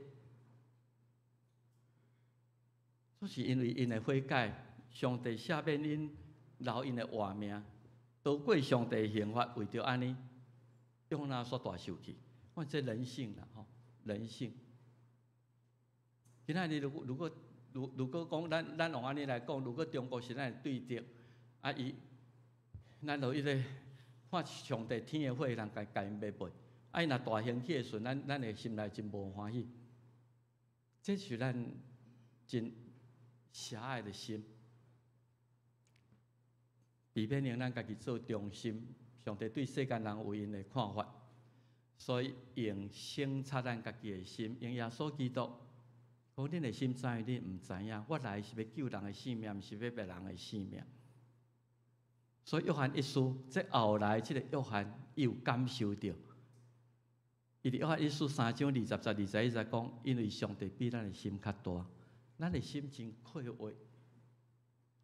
總是因為𪜶的悔改，上帝赦免𪜶，留𪜶的活命，逃過上帝刑罰，為著按呢，約拿煞大受氣。我這人性啦，吼，人性。今仔日如果講咱用按呢來講，如果中國是咱的對敵，啊伊，咱就彼个看上帝天的火人共共𪜶滅沒，啊伊若大興起的時陣，咱會心內真無歡喜。這是咱真狹隘的心，避免用咱家己做中心。上帝對世間人有𪜶的看法，所以用省察咱家己的心，用耶穌基督講：恁的心知恁毋知影？我來是欲救人的性命，毋是欲滅人的性命。所以約翰一書，這後來這個約翰伊有感受著，伊佇約翰一書三章二十節、21節講，因為上帝比咱的心較大，咱的心真虧惑，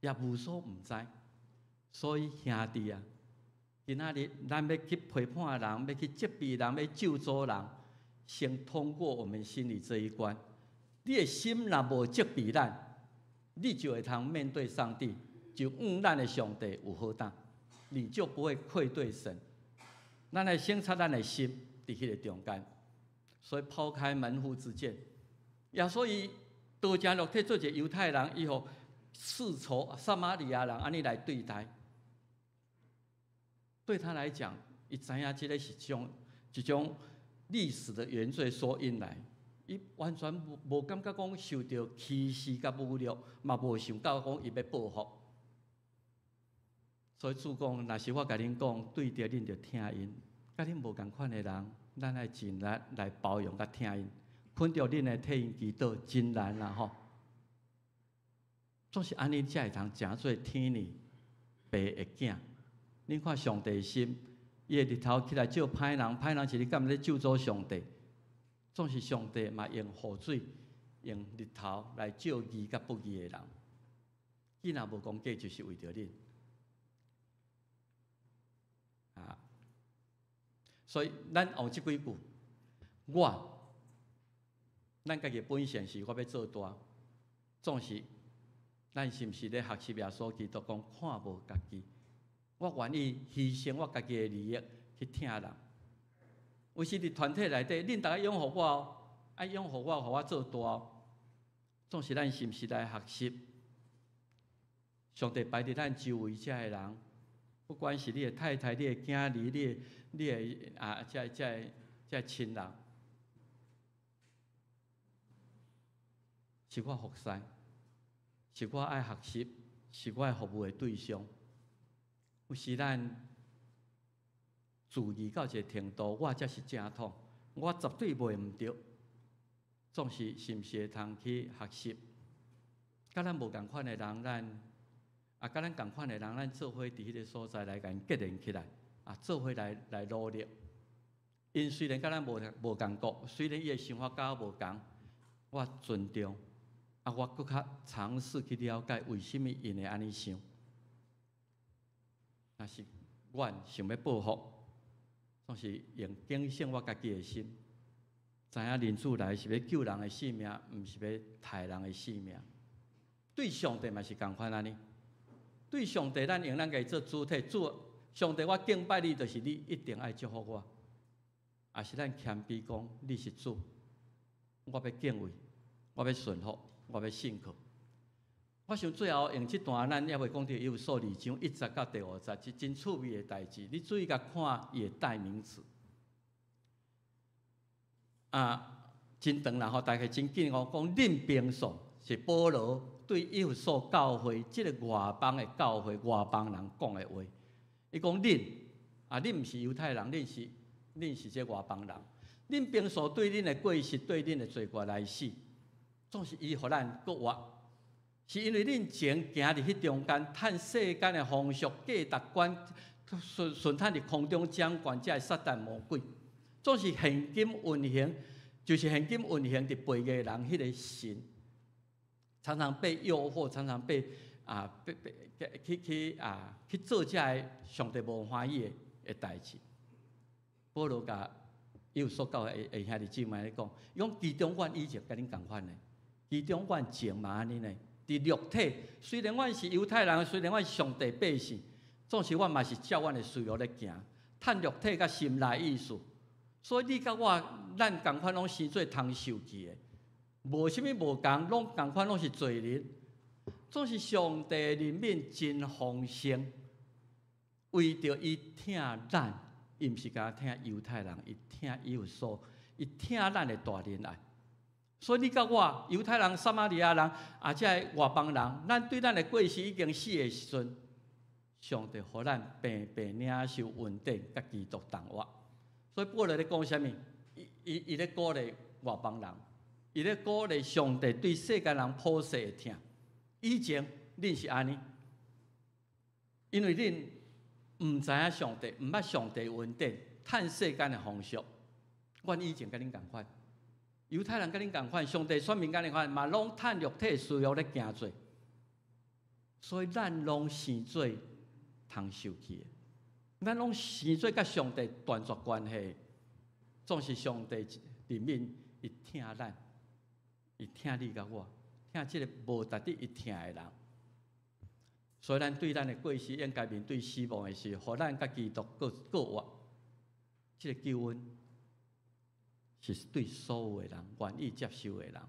也無所毋知。所以兄弟啊，今仔日咱欲去批判人，欲去責備人，欲咒詛人，先通過我們心裡這一關。你的心若無責備咱，你就會通面對上帝，就向咱的上帝有好膽，你就不會愧對神。咱來省察咱的心，佇彼個中間，所以拋開門戶之見，耶穌伊道成肉體做一個猶太人，伊予世仇撒瑪利亞人按呢來對待，對他來講，伊知影這个是種一種歷史的原罪所引來，伊完全無感覺講受著歧視佮侮辱，嘛無想到講伊欲報復。所以主講，若是我共恁講，對著恁著疼𪜶，佮恁無仝款的人，咱愛盡力來包容佮疼𪜶。懇著恁來替𪜶祈禱，真難啦吼。總是按呢才會通成做天父爸的囝。恁看上帝的心，伊的日頭起來照歹人，歹人是你敢欲咧咒詛上帝？總是上帝嘛用雨水、用日頭來照義佮不義的人。伊若無講假，就是為著恁。啊，所以咱用這幾句，我，咱家己本性是我欲做大，總是咱是毋是咧學習耶穌基督講看無家己，我願意犧牲我家己的利益去疼人。有時佇團體內底，恁逐家擁護我哦，愛擁護我，予我做大哦。總是咱是毋是來學習？上帝擺佇咱周圍遮的人，不管是你的太太、你的囝兒、你的啊，遮親人，是我服侍，是我愛學習，是我服務的對象。有時咱自義到一個程度，我才是正統，我絕對袂毋對。總是是毋是會通去學習？佮咱無仝款的人，咱啊，佮咱仝款的人，咱做伙佇彼个所在來共𪜶結連起來，啊，做伙來努力。𪜶雖然佮咱無仝國，雖然伊的想法佮我無仝，我尊重，啊，我閣較嘗試去了解為啥物𪜶會按呢想。若是阮想欲報復，總是用警醒我家己的心，知影人子來是欲救人的性命，毋是欲刣人的性命。對上帝嘛是仝款按呢。對上帝，咱用咱家己做主體，主上帝，我敬拜你，就是你一定愛祝福我。抑是咱謙卑講，你是主，我欲敬畏，我欲順服，我欲信靠。我想最後用這段，咱猶未講著以弗所二章一節到第五節，是真趣味的代誌。你注意共看伊的代名詞。啊，真長啦吼，大概真緊哦。講恁平素是保羅對以弗所教會這个外邦的教會外邦人講的話。伊講恁啊，恁毋是猶太人，恁是這外邦人。恁平素對恁的過失，對恁的罪過來死，總是伊予咱閣活。是因為恁前行佇彼中間，趁世間的風俗價值觀，順順趁佇空中掌權這个撒旦魔鬼，總是現今運行，就是現今運行佇背逆人彼个神，常常被誘惑，常常被啊被被去去啊去做這个上帝無歡喜的代誌。保羅共以弗所教會的兄弟姊妹咧講，伊講其中阮以前佮恁仝款的，其中阮前嘛按呢呢。佇肉體，雖然阮是猶太人，雖然阮是上帝百姓，總是阮嘛是照阮的私欲咧行，趁肉體佮心內意思。所以你佮我，咱仝款攏生做通受氣的，無啥物無仝，攏仝款攏是罪人。總是上帝憐憫真豐盛，為著伊疼咱，伊毋是干焦疼猶太人，伊疼以弗所，伊疼咱的大仁愛。所以你佮我，猶太人、撒瑪利亞人，啊，這个外邦人，咱對咱的過失已經死的時陣，上帝予咱白白領受恩典，佮基督同活。所以保羅咧講啥物？伊伊伊咧鼓勵外邦人，伊咧鼓勵上帝對世間人普世的疼。以前恁是按呢，因為恁毋知影上帝，毋捌上帝恩典，趁世間的風俗。阮以前佮恁仝款。猶太人佮恁仝款，上帝選民佮恁款，嘛攏趁肉體私欲咧行罪，所以咱攏生做通受氣的，咱攏生做佮上帝斷絕關係，總是上帝憐憫伊疼咱，伊疼你佮我，疼這个無值得伊疼的人。所以咱對咱的過失應該面對死亡的是，予咱佮基督閣閣活，這个救恩是對所有的人願意接受的人，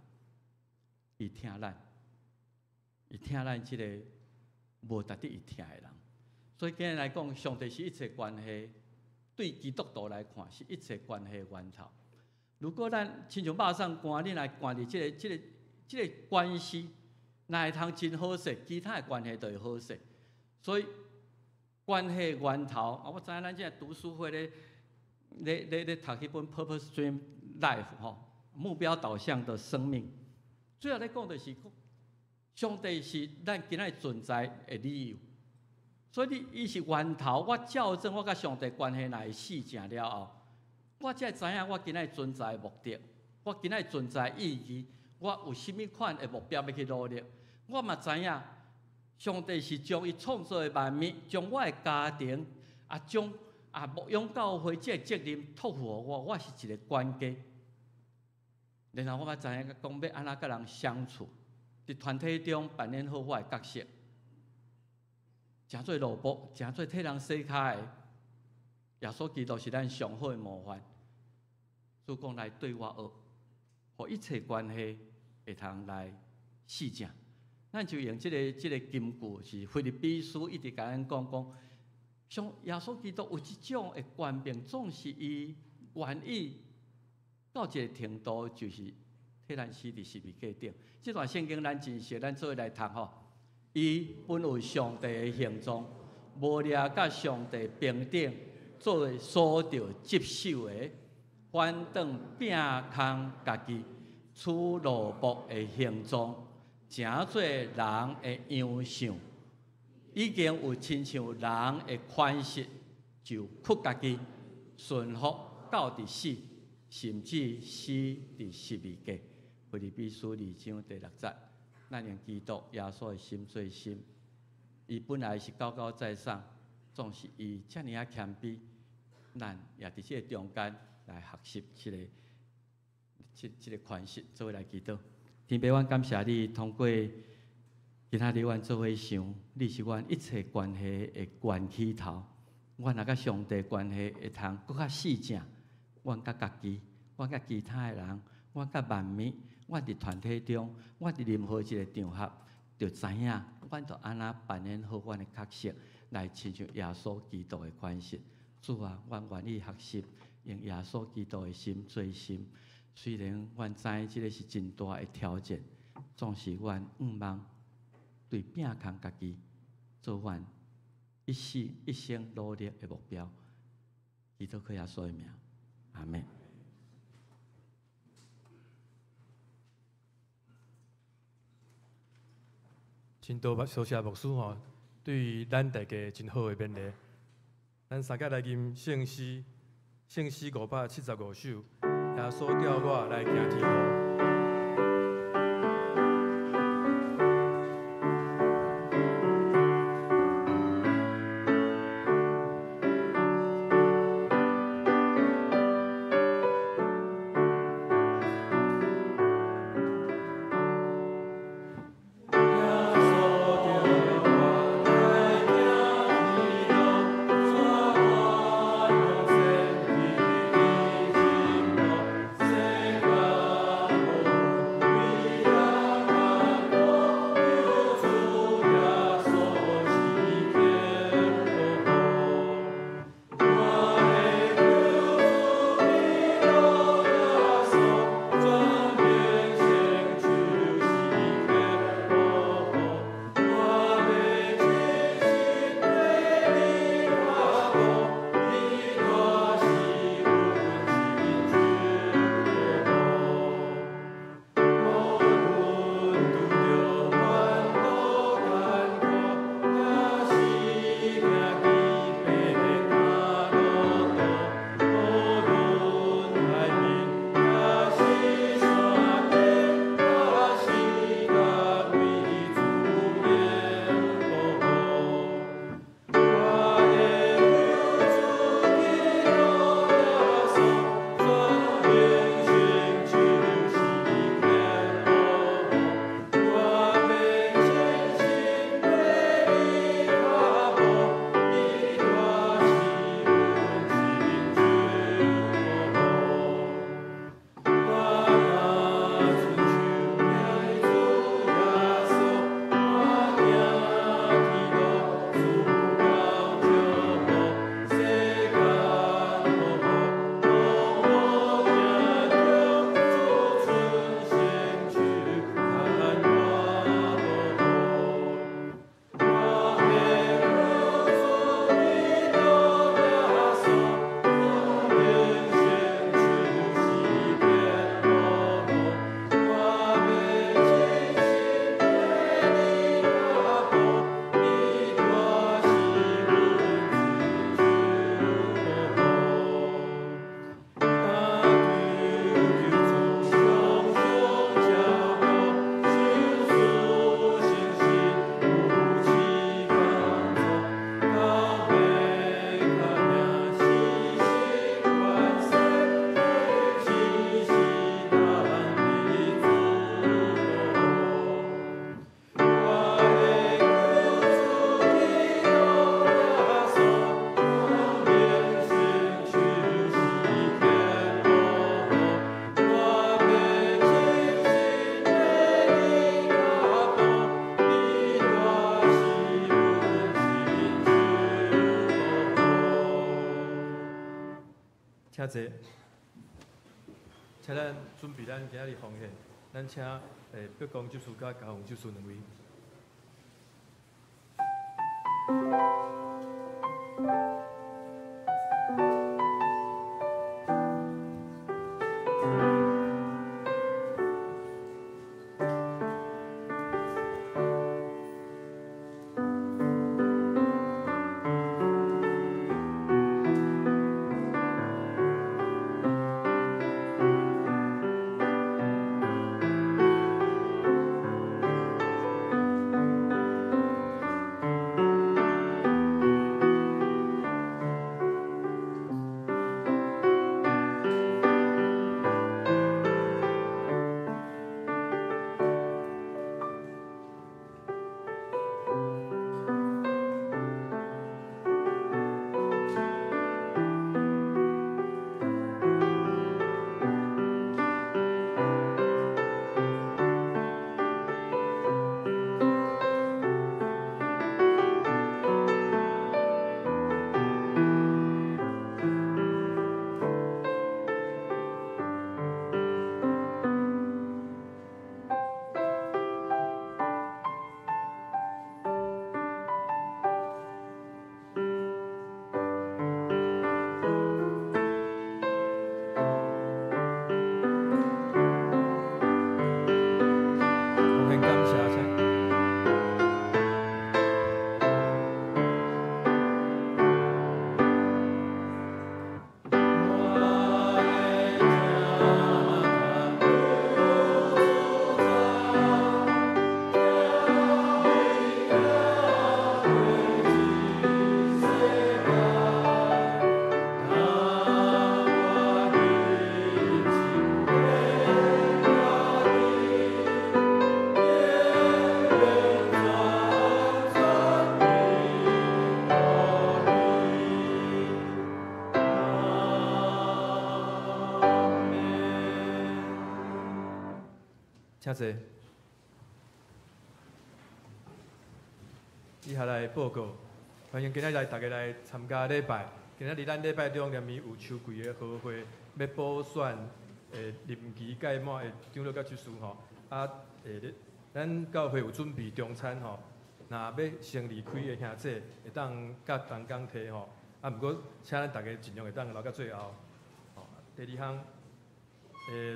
伊疼咱，伊疼咱這个無值得伊疼的人。所以今日來講，上帝是一切關係，對基督徒來看是一切關係的源頭。如果咱親像肉粽乾，你若關佇這个關係，若會通真好勢，其他的關係就會好勢。所以關係源頭啊，我知影咱這个讀書會咧讀彼本《Purpose Driven Life》吼，目標導向的生命，主要咧講的是，上帝是咱今仔存在的理由。所以你伊是源頭，我校正我佮上帝關係若會死正了後，我才會知影我今仔存在的目的，我今仔存在意義，我有啥物款的目標欲去努力。我嘛知影，上帝是將伊創造的萬物，將我的家庭啊，將啊牧養教會這个責任託付予我，我是一个管家。然後我嘛知影講欲按怎佮人相處，佇團體中扮演好我的角色，成做奴僕，成做替人洗跤的。耶穌基督是咱上好的模範。主講來對我學，予一切關係會通來死正。咱就用這个金句，是腓立比書一直共咱講講，像耶穌基督有這種的權柄，總是伊願意到一个程度，就是替咱死佇十字架頂。這段聖經咱真熟，咱做伙來讀吼。伊本有上帝的形狀，無掠佮上帝平等，做為所著執守的，反轉摒空家己，取奴僕的形狀，成做人的樣相。已經有親像人的款式，就屈家己，順服到佇死，甚至死佇十字架。腓立比書二章第六節，咱用基督耶穌的心做心。伊本來是高高在上，總是伊遮爾仔謙卑，咱也佇這个中間來學習這个款式，做伙來祈禱。天父，阮感謝你，通過今仔日阮做伙想，你是阮一切關係的源起頭。阮若佮上帝關係會通閣較死正，阮佮家己，阮佮其他的人，阮佮萬物，阮佇團體中，阮佇任何一个場合，就知影，阮著按怎扮演好阮的角色，來親像耶穌基督的款式。主啊，阮願意學習用耶穌基督的心做心。雖然阮知這个是真大的挑戰，總是阮向望對摒空家己，做阮一世一生努力的目標。祈禱靠耶穌的名，阿們。真多謝牧師吼，對於咱大家真好的勉勵。咱三個來吟聖詩，聖詩575首，耶穌召我來行天路。請坐，請咱準備咱今仔日奉獻，咱請北光執事佮嘉宏執事兩位。耶請坐。以下來報告，歡迎今仔日大家來參加禮拜。今仔日咱禮拜中連有秋季的合會，欲補選任期屆滿的長老佮執事吼。啊，咱教會有準備中餐吼，若欲先離開的兄弟，會當佮同工提吼。啊，毋過請咱大家盡量會當留到最後。吼，第二項，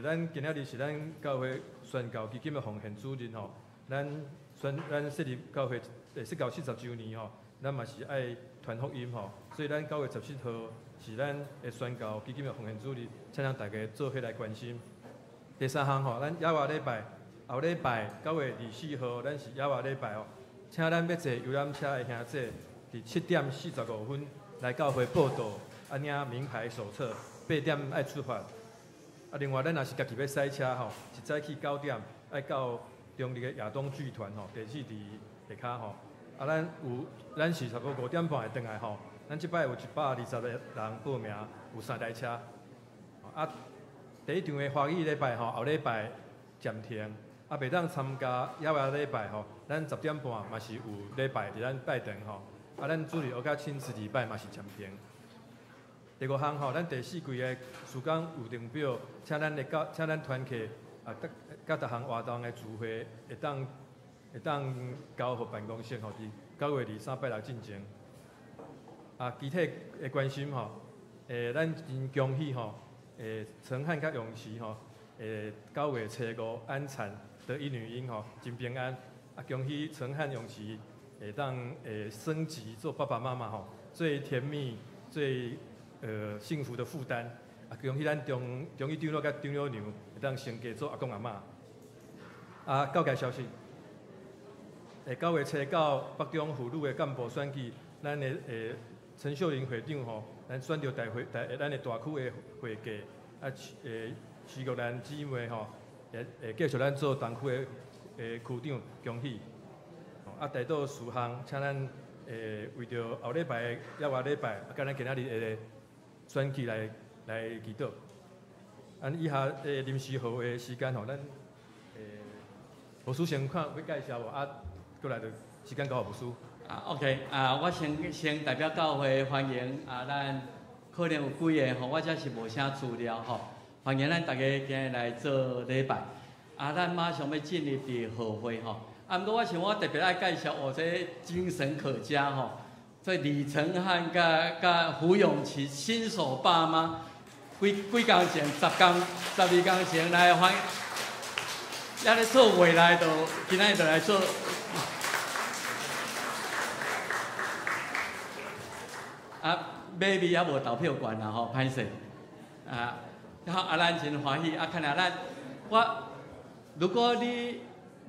咱今仔日是咱教會宣教基金的奉獻主日吼。咱宣咱設立教會設教40週年吼，咱嘛是愛傳福音吼，所以咱9月17號是咱的宣教基金的奉獻主日，請咱大家做伙來關心。第三項吼，咱野外禮拜後禮拜9月24號，咱是野外禮拜哦，請咱欲坐遊覽車的兄弟，佇7點45分來教會報到，啊領名牌手冊，8點愛出發。啊，另外咱若是家己欲駛車吼，一早起9點愛到中壢的亞東劇團吼，地址佇下跤吼。啊，咱有咱是差不多5點半會轉來吼。咱這擺有120個人報名，有三台車。啊，第一場的華語禮拜吼，後禮拜暫停。啊，袂當參加野外禮拜吼，咱10點半嘛是有禮拜佇咱拜堂吼。啊，咱主日學佮親子禮拜嘛是暫停。第五項吼，咱第四季的事工有定表，請咱的教，請咱團契啊，佮逐項活動的聚會會當會當交予辦公室吼，佇9月23拜六進前。啊，其他的關心吼，咱真恭喜吼，陳漢佮永琪吼，9月初5安產得一女嬰吼，真平安。啊，恭喜陳漢永琪會當升級做爸爸媽媽吼，最甜蜜、最幸福的負擔。啊，恭喜咱中中醫長老佮長老娘會當升格做阿公阿嬤。啊，教界消息，9月初9北中婦女的幹部選舉，咱的陳秀玲會長吼，咱選著大會大咱的大區的會計，啊，徐玉蘭姊妹吼，會繼續咱做東區的區長，恭喜。啊，代禱事項，請咱為著後禮拜、抑外禮拜，啊，佮咱今仔日的選舉來祈禱。啊，以下臨時號的時間吼，咱牧師先看欲介紹無啊，過來就時間交予牧師。啊，OK，啊，我先代表教會歡迎啊，咱可能有幾个吼，我這是無啥資料吼，歡迎咱大家今日來做禮拜。啊，咱馬上欲進入佇號會吼。啊，毋過我想我特別愛介紹，哦，這精神可嘉吼，這李承翰佮胡永琪新手爸媽，幾幾工前，10工、12工前來歡，抑咧做未來就今仔日就來做。啊，baby 猶無投票權啦吼，歹勢。啊，啊，咱真歡喜，啊，看來咱我，如果你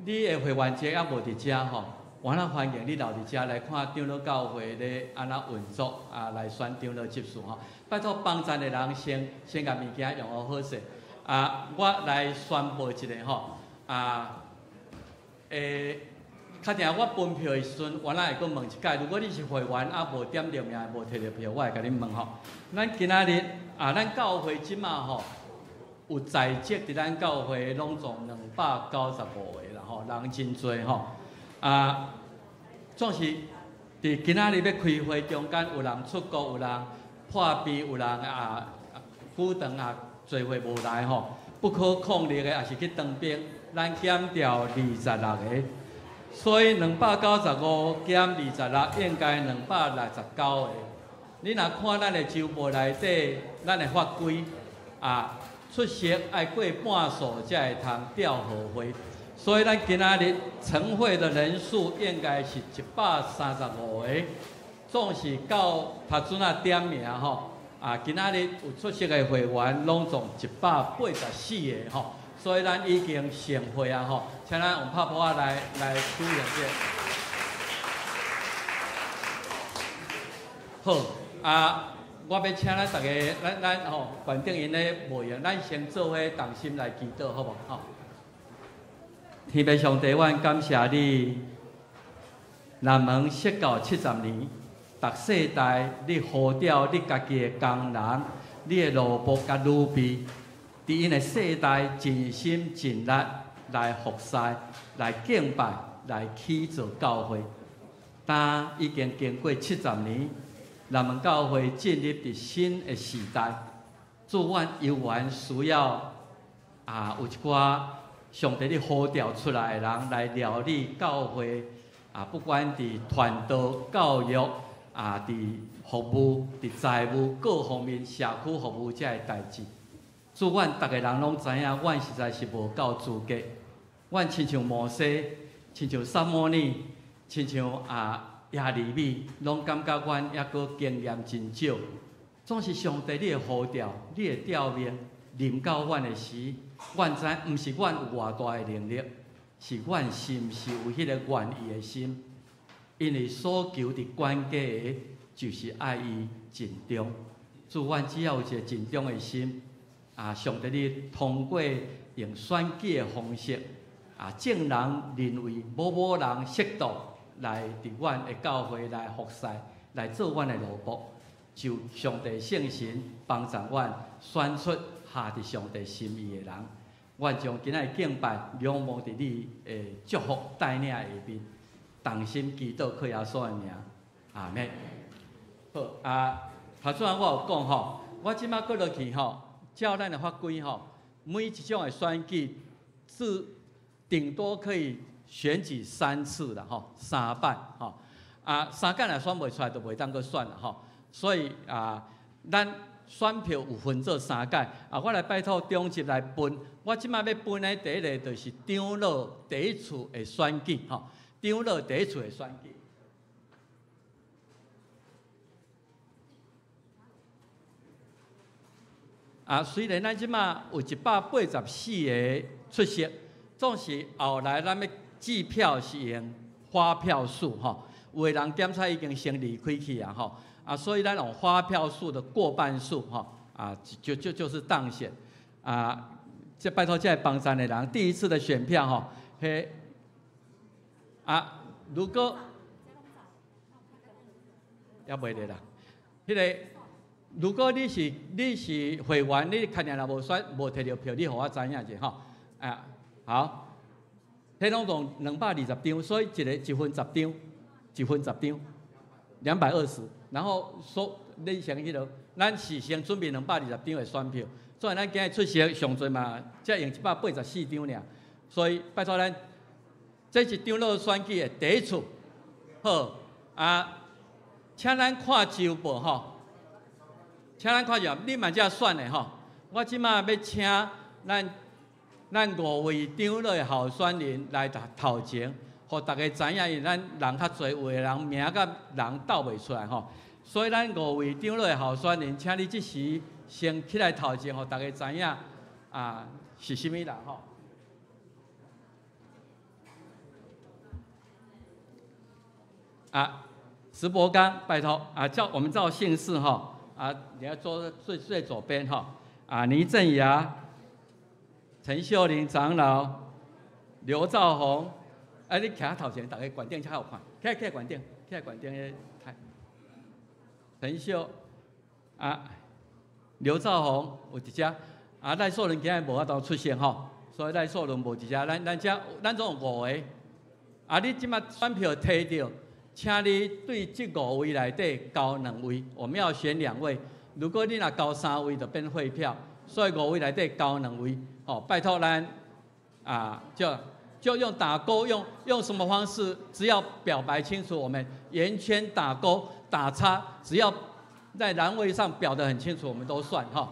的會員證猶無佇遮吼，我若歡迎你留佇遮來看長老教會咧按怎運作，啊，來選長老執事吼。拜託幫贊的人先共物件用好好勢。啊，我來宣布一下吼，啊，較定我分票的時陣，我若會閣問一擺。如果你是會員啊，無點著名，無提著票，我會共恁問吼。咱今仔日啊，咱教會這馬吼有在職佇咱教會攏總295個啦吼，人真濟吼。啊，總是佇今仔日欲開會中間，有人出國，有人破病，有人啊久長啊聚會無來吼，不可抗力的，也是去當兵，咱減掉26個。所以295減26，應該269個。你若看咱的週報內底，咱的法規啊，出席愛過半數才會通調號會。所以咱今仔日成會的人數應該是135個，總是到頭陣仔點名吼。啊，今仔日有出席的會員攏總184個吼。所以咱已經成會啊吼，請咱用拍噗仔來舉行這個。好啊，我欲請咱大家，咱吼，館長𪜶咧無閒，咱先做伙同心來祈禱，好無？吼。天父上帝，阮感謝你，南門設教70年，逐世代你呼召你家己的工人，你的奴僕佮女婢。佇𪜶的世代盡心盡力來服侍、來敬拜、來起造教會。但已經經過70年，南門教會進入佇新的時代。主，阮猶原需要啊，有一寡上帝你呼召出來的人來料理教會啊，不管佇傳道、教育啊，佇服務、佇財務各方面、社區服務這个代誌。主，阮逐个人攏知影，阮實在是無夠資格。阮親像摩西，親像撒母耳，親像啊耶利米，攏感覺阮猶閣經驗真少。總是上帝你的呼召，你的召命臨到阮的時，阮知毋是阮有偌大的能力，是阮是毋是有彼個願意的心？因為所求佇懸架的，就是愛伊盡忠。主，阮只要有一個盡忠的心，啊，上帝你通過用選舉的方式，啊，眾人認為某某人適當來佇阮的教會來服侍，來做阮的奴僕，就上帝聖神幫助阮選出合佇上帝心意的人。阮將今仔日敬拜仰望佇你的祝福帶領下面，同心祈禱靠耶穌的名，阿們。好啊，頭先我有講吼，我這擺過落去吼，照咱的法規吼，每一種的選舉，至頂多可以選舉三次啦，吼，三擺吼，啊，三擺若選袂出來，就袂當閣選啦，吼。所以啊，咱選票有分做三屆，啊，我來拜託長執來分。我這擺欲分的第一个就是長老第一次的選舉，吼，長老第一次的選舉。啊，雖然咱這擺有184個出席，總是後來咱欲計票是用發票數，吼，有的人檢查已經先離開去啊，吼，啊，所以咱用發票數的過半數，吼，啊，就是當選，啊，這拜託這個幫贊的人，第一次的選票，吼，彼，啊，如果，猶袂咧啦，彼个。如果你是會員，你確定若無選無提著票，你予我知影者吼。啊，好，彼攏總220張，所以一个一份十張，一份十張，220。然後說你先彼落，咱是先準備220張的選票，所以咱今日出席上濟嘛，才用184張爾。所以拜託咱，這是長老選舉的第一次，好啊，請咱看週報吼。請咱看著，你嘛才選的吼。我這擺欲請咱五位長老的候選人來頭前，予大家知影，因為咱人較濟，有的人名佮人鬥袂出來吼。所以咱五位長老的候選人，請你這時先起來頭前，予大家知影啊是啥物人吼。啊，石伯剛，拜託啊，照我們照姓氏吼。啊，你要坐最最左邊哈。啊，倪鎮雅、陳秀玲長老、劉兆宏，啊，你徛頭前，大家懸頂才好看。起來懸頂，起來懸頂彼陳秀，啊，劉兆宏有佇遮，啊，賴秀倫今日無法度出席吼，所以賴秀倫無佇遮。咱遮咱總共五個。啊，你這擺選票提著。請你對這五位內底交兩位，我們要選兩位。如果你若交三位，就變廢票。所以五位內底交兩位，哦，拜託咱啊，就用打勾，用什麼方式？只要表白清楚，我們圓圈打勾、打叉，只要在欄位上表得很清楚，我們都算哈。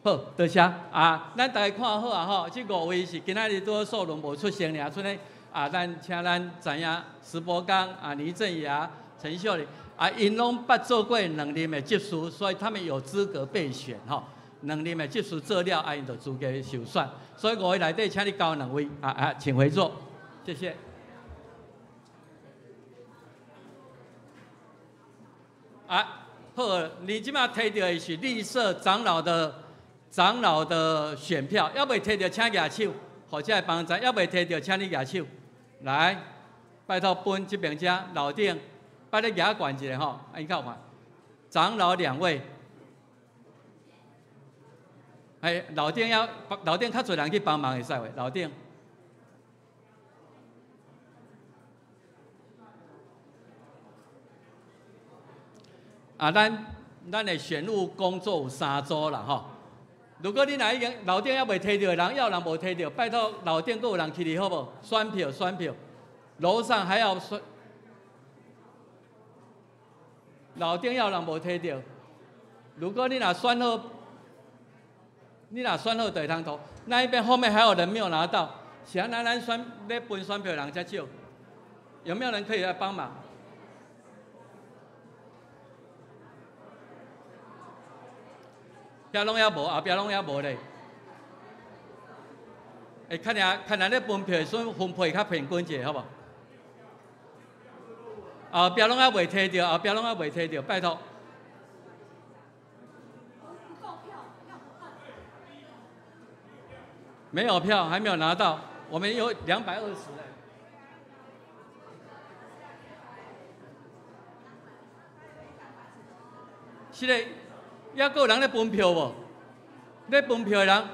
好，多謝啊，咱大家看好啊，吼，這五位是今仔日拄好數輪無出現爾，賰呢。啊，咱請咱知影石伯剛啊、倪鎮雅、陳秀玲啊，𪜶攏捌做過兩任的執事，所以他們有資格被選吼。兩任的執事做了，啊，𪜶就資格受選。所以五位內底，請你交兩位啊啊，請回座，謝謝。啊，好，你這擺提著的是綠色長老的選票，猶未提著請舉手，或者幫贊，猶未提著請你舉手。來，拜託分這邊遮樓頂，拜你舉懸一下吼，啊，你看看，長老兩位，哎，樓頂要樓頂較濟人去幫忙會使袂？樓頂，啊，咱的選務工作有三組啦吼。如果你若已經樓頂猶未提著的人，猶有人無提著，拜託樓頂閣有人起佇好無？選票選票，樓上還要選，樓頂猶有人無提著。如果你若選好，你若選好就會通投。那一邊後面還有人沒有拿到，是按怎咱選咧分選票的人遮少，有沒有人可以來幫忙？遐攏猶無，後壁攏猶無咧。欸，看下看下咧分票的時陣分配較平均一下，好無？後壁攏猶未提著，後壁攏猶未提著，拜託。沒有票，還沒有拿到，我們有220嘞。是嘞，猶閣有人咧分票無？咧分票的人，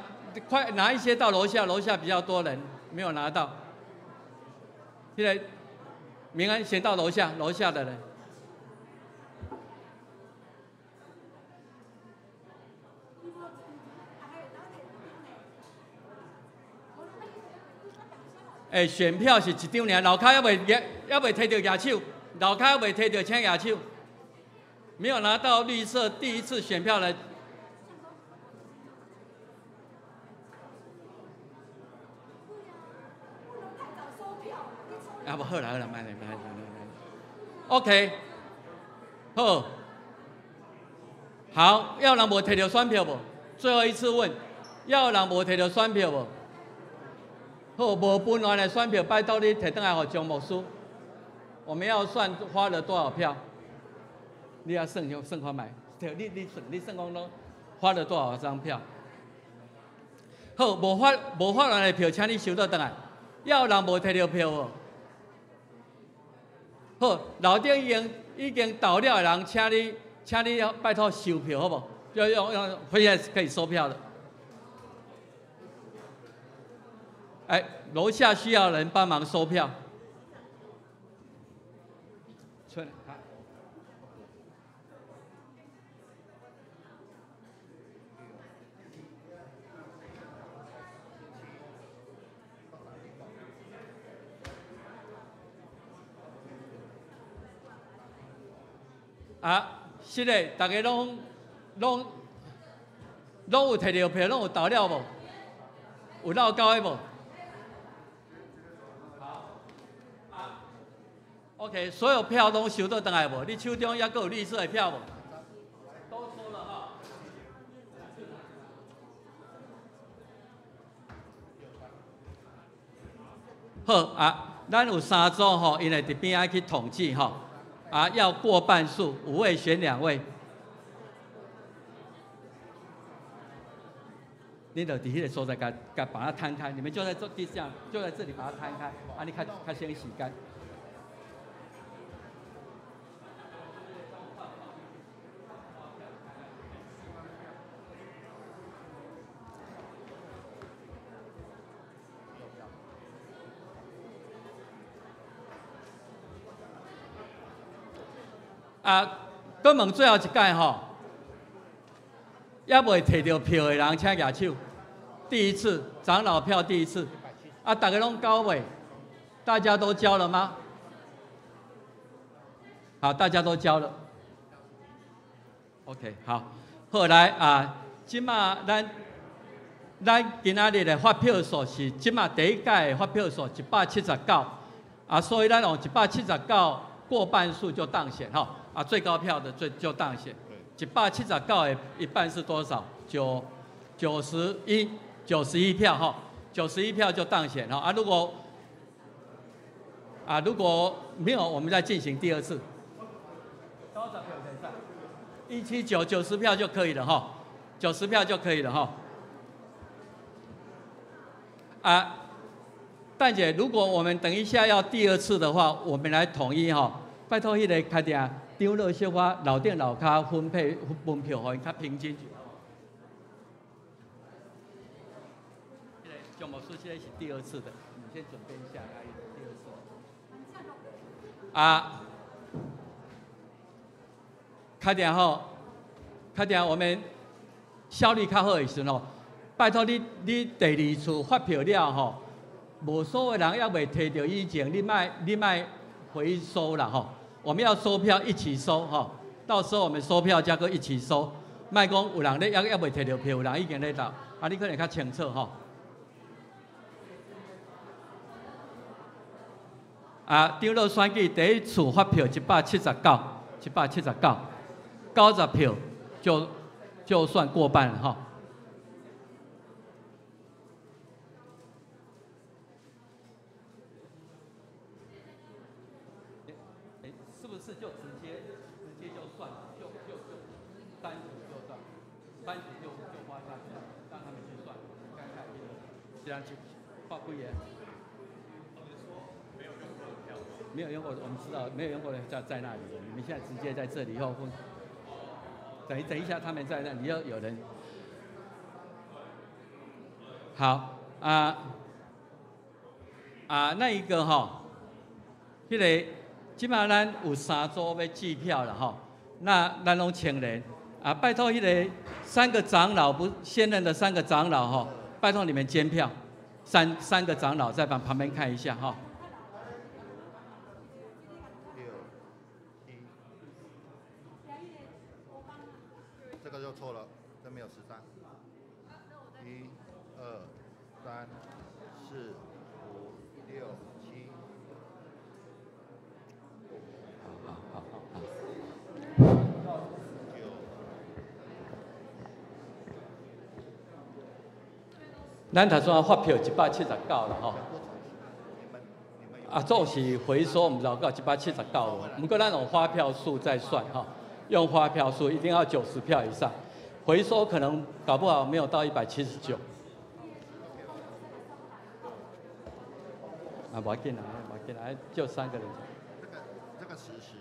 快拿一些到樓下，樓下比較多人沒有拿到。現在，明安先到樓下，樓下的人。欸，選票是一張爾，樓跤猶未猶未提著舉手，樓跤猶未提著請舉手。沒有拿到綠色第一次選票的，啊，無好啦好啦，慢來慢來慢來慢來。OK，好，好，猶有人無提著選票無？最後一次問，猶有人無提著選票無？好，無分完的選票，拜託你提轉來予張牧師。我們要算花了多少票？你要算就算看覓，你算你算講攏發了多少張票？好，無發完的票，請你收倒轉來。猶有人無提著票無？好，樓頂已經投了的人，請你拜託收票好無？要用用，現在可以收票了。哎，樓下需要人幫忙收票。出來。啊，是的，大家攏有提著票，攏有投了無？有落勾的無？好，啊，OK，所有票攏收倒轉來無？你手中猶閣有綠色的票無？都收了哈。好啊，咱有三組吼，𪜶會佇邊仔去統計吼。啊，要過半數，五位選兩位。你就佇彼个所在，共共把它攤開，你們就在這地上，就在這裡把它攤開，啊，你較較省時間。啊，閣問最後一擺吼，猶未提著票的人，請舉手。第一次長老票第一次，啊，大家攏交未？大家都交了嗎？好，大家都交了。OK，好，好來啊，這馬咱今仔日的發票數是這馬第一屆的發票數179，啊，所以咱用179過半數就當選哈，啊，最高票的最就當選。179的一半是多少？91，91票哈，九十一票就當選哈。啊，如果沒有，我們再進行第二次。多少票可以？179，90票就可以了哈，九十票就可以了哈。啊，蛋姐，如果我們等一下要第二次的話，我們來統一哈，拜託彼個確定長老小可樓頂樓跤分配分票，予𪜶較平均。這個張牧師，這個是第二次的，你先準備一下，第二次。啊，較定吼，較定我們效率較好的時陣吼，拜託你，你第二次發票了吼，無所有人猶未提著以前，你莫回收啦吼。我們要收票一起收吼，到時候我們收票才閣一起收，莫講有人咧猶未提著票，有人已經咧投，啊，你可能較清楚吼。啊，長老選舉第一次發票179，179，90票就算過半了哈。是不是就直接就算，就單組就算，單組就發下去，讓他們去算，看看這樣就發幾個。沒有用過，我們知道沒有用過的在那裡。你們現在直接在這裡以後，等一下，他們在那裡要有人。好啊啊，那一個吼，彼個這馬咱有三組欲計票了吼，那咱攏青年啊，拜託彼個三個長老不現任的三個長老吼，拜託你們監票，三個長老在旁邊看一下哈。這個就錯了，這沒有13。1、2、3、4、5、6、7。好好好。咱頭先發票179了吼，啊，總是回收毋知有夠179無？毋過咱用發票數在算吼。用發票數一定要90票以上，回收可能搞不好沒有到179。啊，無要緊啦，無要緊啦，就三個人。這個實時。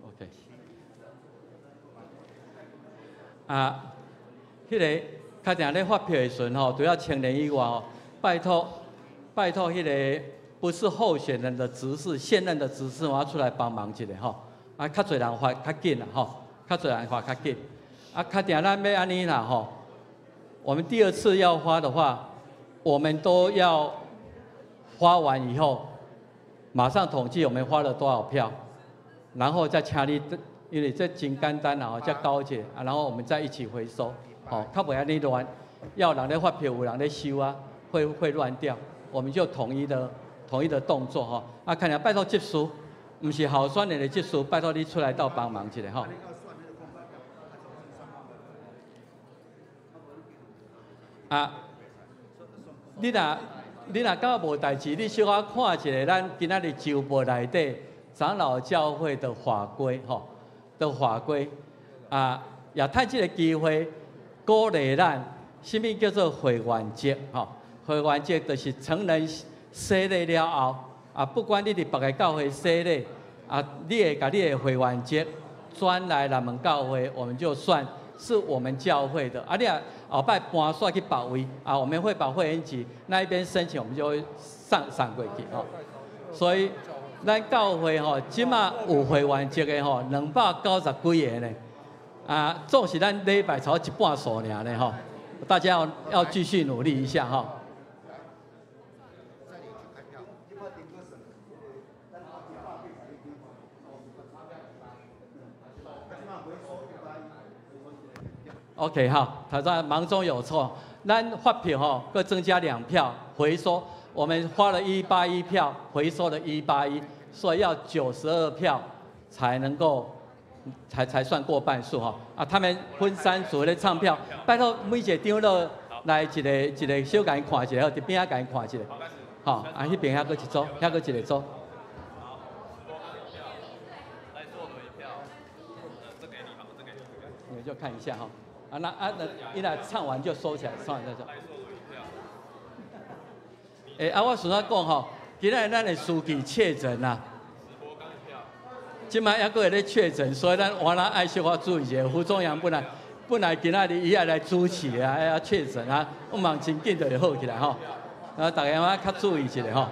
OK。啊。彼個較定咧發票的時陣吼，除了青年以外吼，拜託拜託，彼個不是候選人的執事，現任的執事，我要出來幫忙一下吼。啊，較濟人發較緊啦吼，較濟人發較緊。啊，較定咱欲按呢啦吼，我們第二次要發的話，我們都要發完以後，馬上統計我們發了多少票，然後再請你，因為這真簡單啦吼，再交一下，啊，然後我們再一起回收。哦，較袂按呢亂，要人咧發票，有人咧收啊，會亂掉。我們就統一的動作吼。啊，看下拜託執事，毋是候選人的執事，拜託你出來鬥幫忙一下吼。啊，你若感覺無代誌，你小可看一下咱今仔日週報內底長老教會的法規吼的法規啊，也趁這個機會。鼓勵咱，啥物叫做會員籍？吼，會員籍就是成人洗禮了後，啊，不管你佇別个教會洗禮，啊，你會共你的會員籍轉來咱們教會，我們就算是我們教會的。啊，你若後擺搬煞去別位，啊，我們會把會員籍那一邊申請，我們就會上過去吼。所以，咱教會吼，這馬有會員籍的吼，290幾个呢。啊，總是咱禮拜超一半數爾呢吼，大家要繼續努力一下哈。OK 哈，他說忙中有錯，咱發票吼，閣增加2票回收，我們發了181票，回收了181，所以要92票才能夠。才算過半數吼啊！他們分三組咧唱票，拜託每一個長老來一個一個小共伊看一下，佇邊仔共伊看一下，吼啊！彼邊遐閣一組，遐閣一個組。你們就看一下哈，啊那啊那伊若唱完就收起來，唱完再收。欸啊！我順仔講吼，今仔日咱的書記確診啊。這擺猶閣會咧確診，所以咱換啦愛小可注意一下。胡宗陽不來，本來今仔日伊愛來主持啊，啊確診啊，我望真緊就會好起來吼。啊，大家嘛較注意一下吼。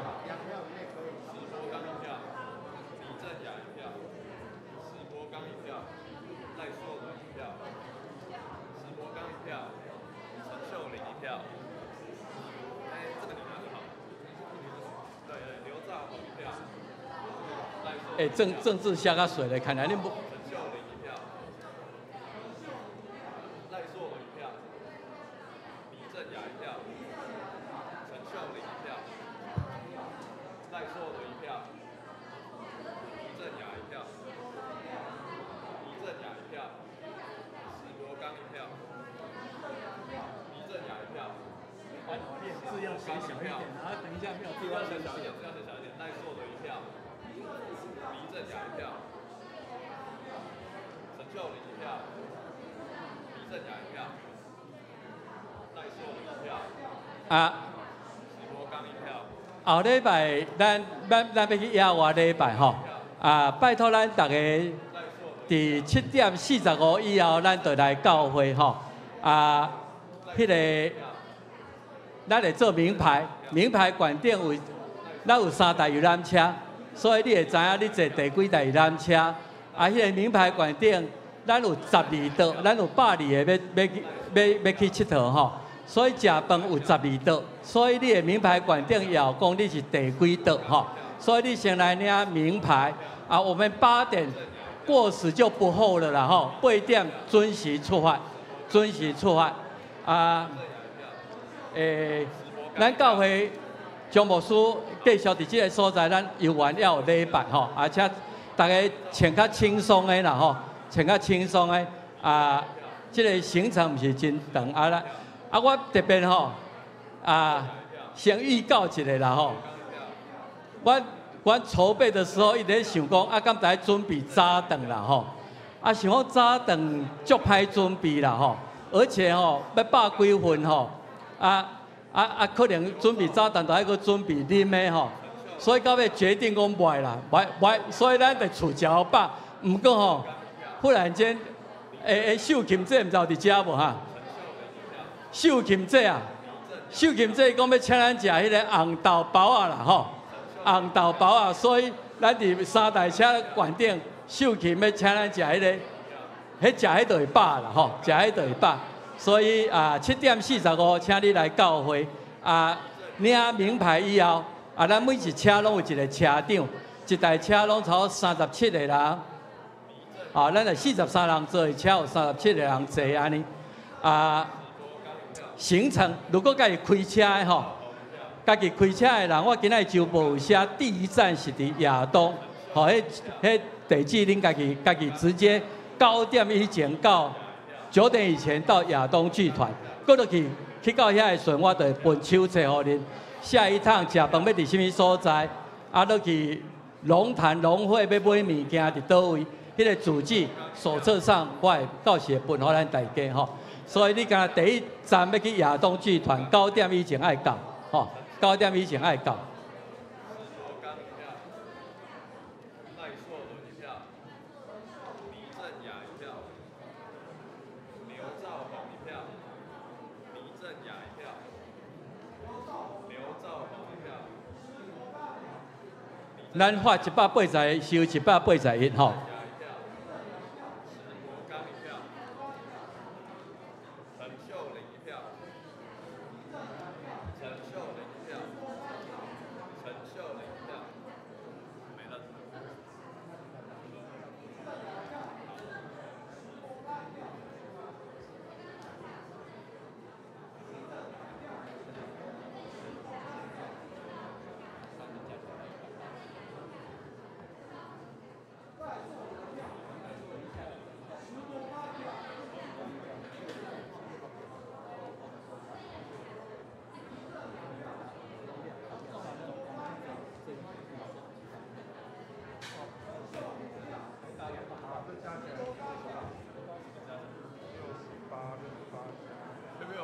欸，政治寫較水咧，看來你無。啊，後禮拜咱欲去野外禮拜吼，啊，拜託咱逐家佇7點45以後，咱就來教會吼。啊，彼個咱會做名牌，名牌館頂有咱有三台遊覽車，所以你會知影你坐第幾台遊覽車。啊，彼個名牌館頂，咱有12桌，咱有120個欲去𨑨迌吼。所以食飯有12桌，所以你的名牌館頂也有講你是第幾桌吼。所以你先來領名牌啊，我們8點過時就不候了啦吼，8點準時出發，準時出發啊。咱教會張牧師繼續佇這個所在，咱遊玩要有禮拜吼，而且大家穿較輕鬆的啦吼，穿較輕鬆的啊，這個行程毋是真長啊啦。啊，我特別吼，啊，先預告一下啦吼。我籌備的時候一直咧想講，啊，敢著愛準備早頓啦吼。啊，想講早頓足歹準備啦吼，而且吼欲百幾份吼，可能準備早頓，就愛閣準備啉的吼。所以到尾決定講袂啦，袂袂，所以咱佇厝食予飽。毋過吼，忽然間，秀琴姐毋知有佇遮無哈？秀琴姐啊，秀琴姐講欲請咱食彼個紅豆包仔啦吼，紅豆包仔，所以咱佇三台車館頂，秀琴欲請咱食彼個，彼食彼就會飽啦吼，食彼就會飽。所以啊，7點45，請你來教會啊，領名牌以後，啊，咱每一車攏有一個車長，一台車攏差不多37個人，啊，咱係43人坐的車，有37個人坐按呢，啊。行程，如果家己開車的吼，家己開車的人，我今仔日周報有寫，第一站是佇亞東，吼，彼地址恁家己直接9點以前到9點以前到亞東劇團，過落去去到遐的時陣，我就會分手冊予恁。下一趟食飯欲佇啥物所在，啊，落去龍潭農會欲買物件佇佗位，彼個主計手冊上我會到時會分予咱大家吼。所以你敢若第一站欲去亞東劇團，9點以前愛到，吼，9點以前愛到。咱發180，收181吼。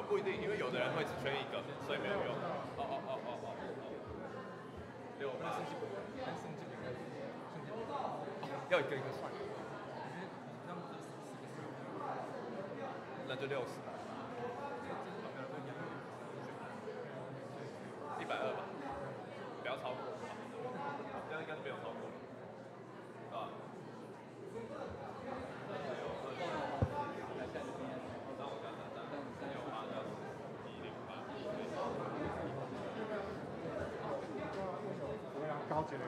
不一定，因為有的人會只圈一個，所以沒有用。哦。6、8，要一個一個算。那就60。120吧，不要超过，這樣應該是沒有超過，對吧？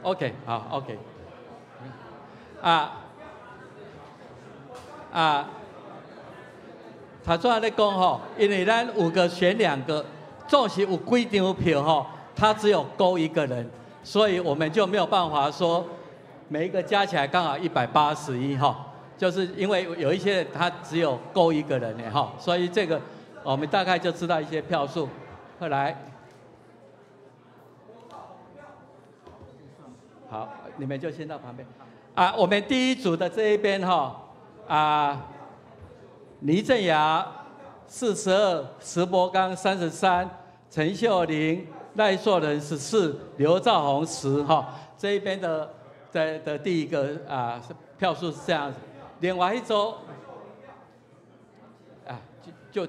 OK，好，OK。啊啊，頭先咧講吼，因為咱5個選2個，總是有幾張票吼，他只有勾一個人，所以我們就沒有辦法說每一個加起來剛好181哈，就是因為有一些人他只有勾一個人的哈，所以這個我們大概就知道一些票數。後來。好，你們就先到旁邊。啊，我們第一組的這一邊哈，啊，倪鎮雅42，石伯剛33，陳秀玲、賴碩仁14，劉兆宏10哈。這一邊的第一個啊票數是這樣子。另外一組啊，就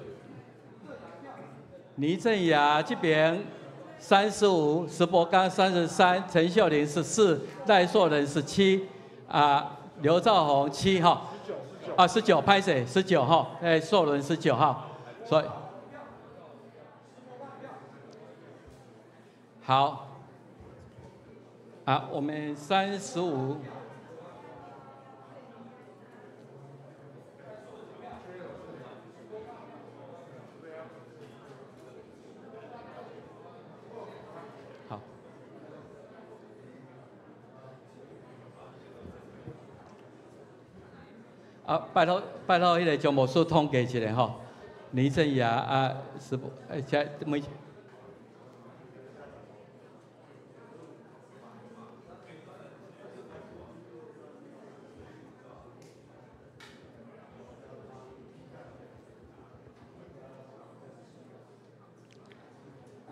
倪鎮雅這邊。35，石伯剛33，陳秀玲14，賴碩仁17，啊，劉兆宏7號，啊19，拍謝19號，哎，碩仁19號，所以好，啊，我們35。啊，拜託拜託，彼個張牧師統計一下吼，倪鎮雅啊，是不？而且每。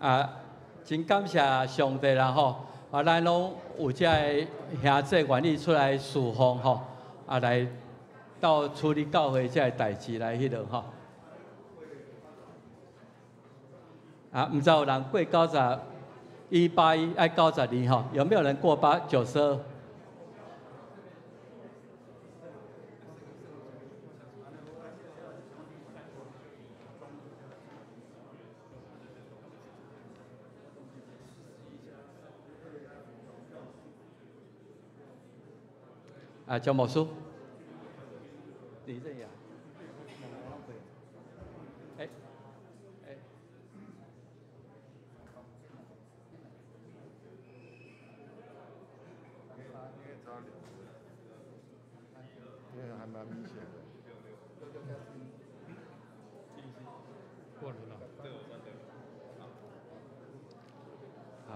啊，真感謝上帝啦吼！啊，咱攏有這个兄弟願意出來侍奉吼，啊來。到處理教會這个代誌來彼落吼，啊，毋知有人過90，181愛92吼，有沒有人過92？啊，張牧師。李鎮雅，哎，哎，因為還蠻明顯的。過了啦。好。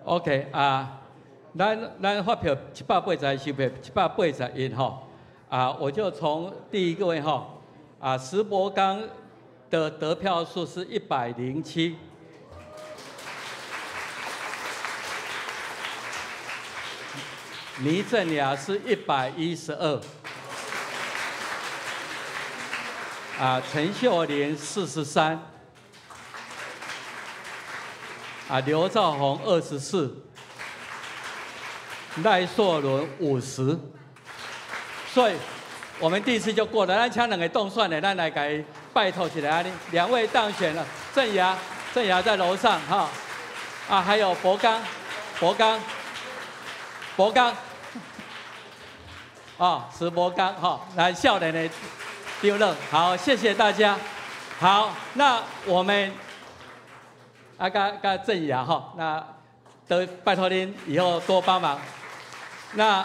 OK 啊。咱發票780，收票781吼，啊，我就從第一個位吼，啊，石伯剛的得票數是107，倪鎮雅是112，啊，陳秀玲43，啊，劉兆宏24。賴碩倫50，所以我們第一次就過了。咱請兩個當選的，咱來給拜託一下，兩位當選了，鎮雅，鎮雅在樓上哈，啊，還有博剛，博剛，博剛，啊，石博剛哈，來少年的丟了，好，謝謝大家。好，那我們啊，佮鎮雅哈，那都拜託您以後多幫忙。那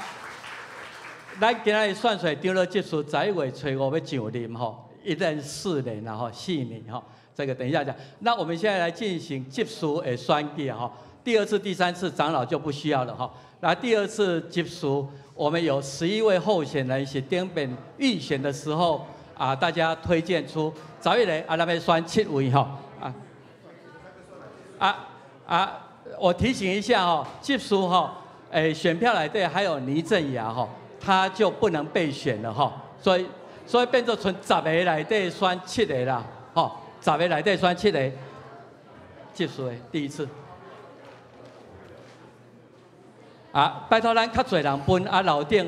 咱今仔日選出長老執事，11月初5欲上任吼，一任4年啦吼，4年吼，這個等一下講。那我們現在來進行執事的選舉吼，第二次、第三次長老就不需要了吼。那第二次執事，我們有11位候選人是頂遍預選的時候啊，大家推薦出11個啊，咱欲選7位吼啊！我提醒一下吼，執事吼。哎，選票來對，還有倪鎮雅吼，他就不能被选了哈。所以變做賰十个內底選七个啦，吼，十个內底選七个，執事的第一次。啊，拜託咱較濟人分啊，樓頂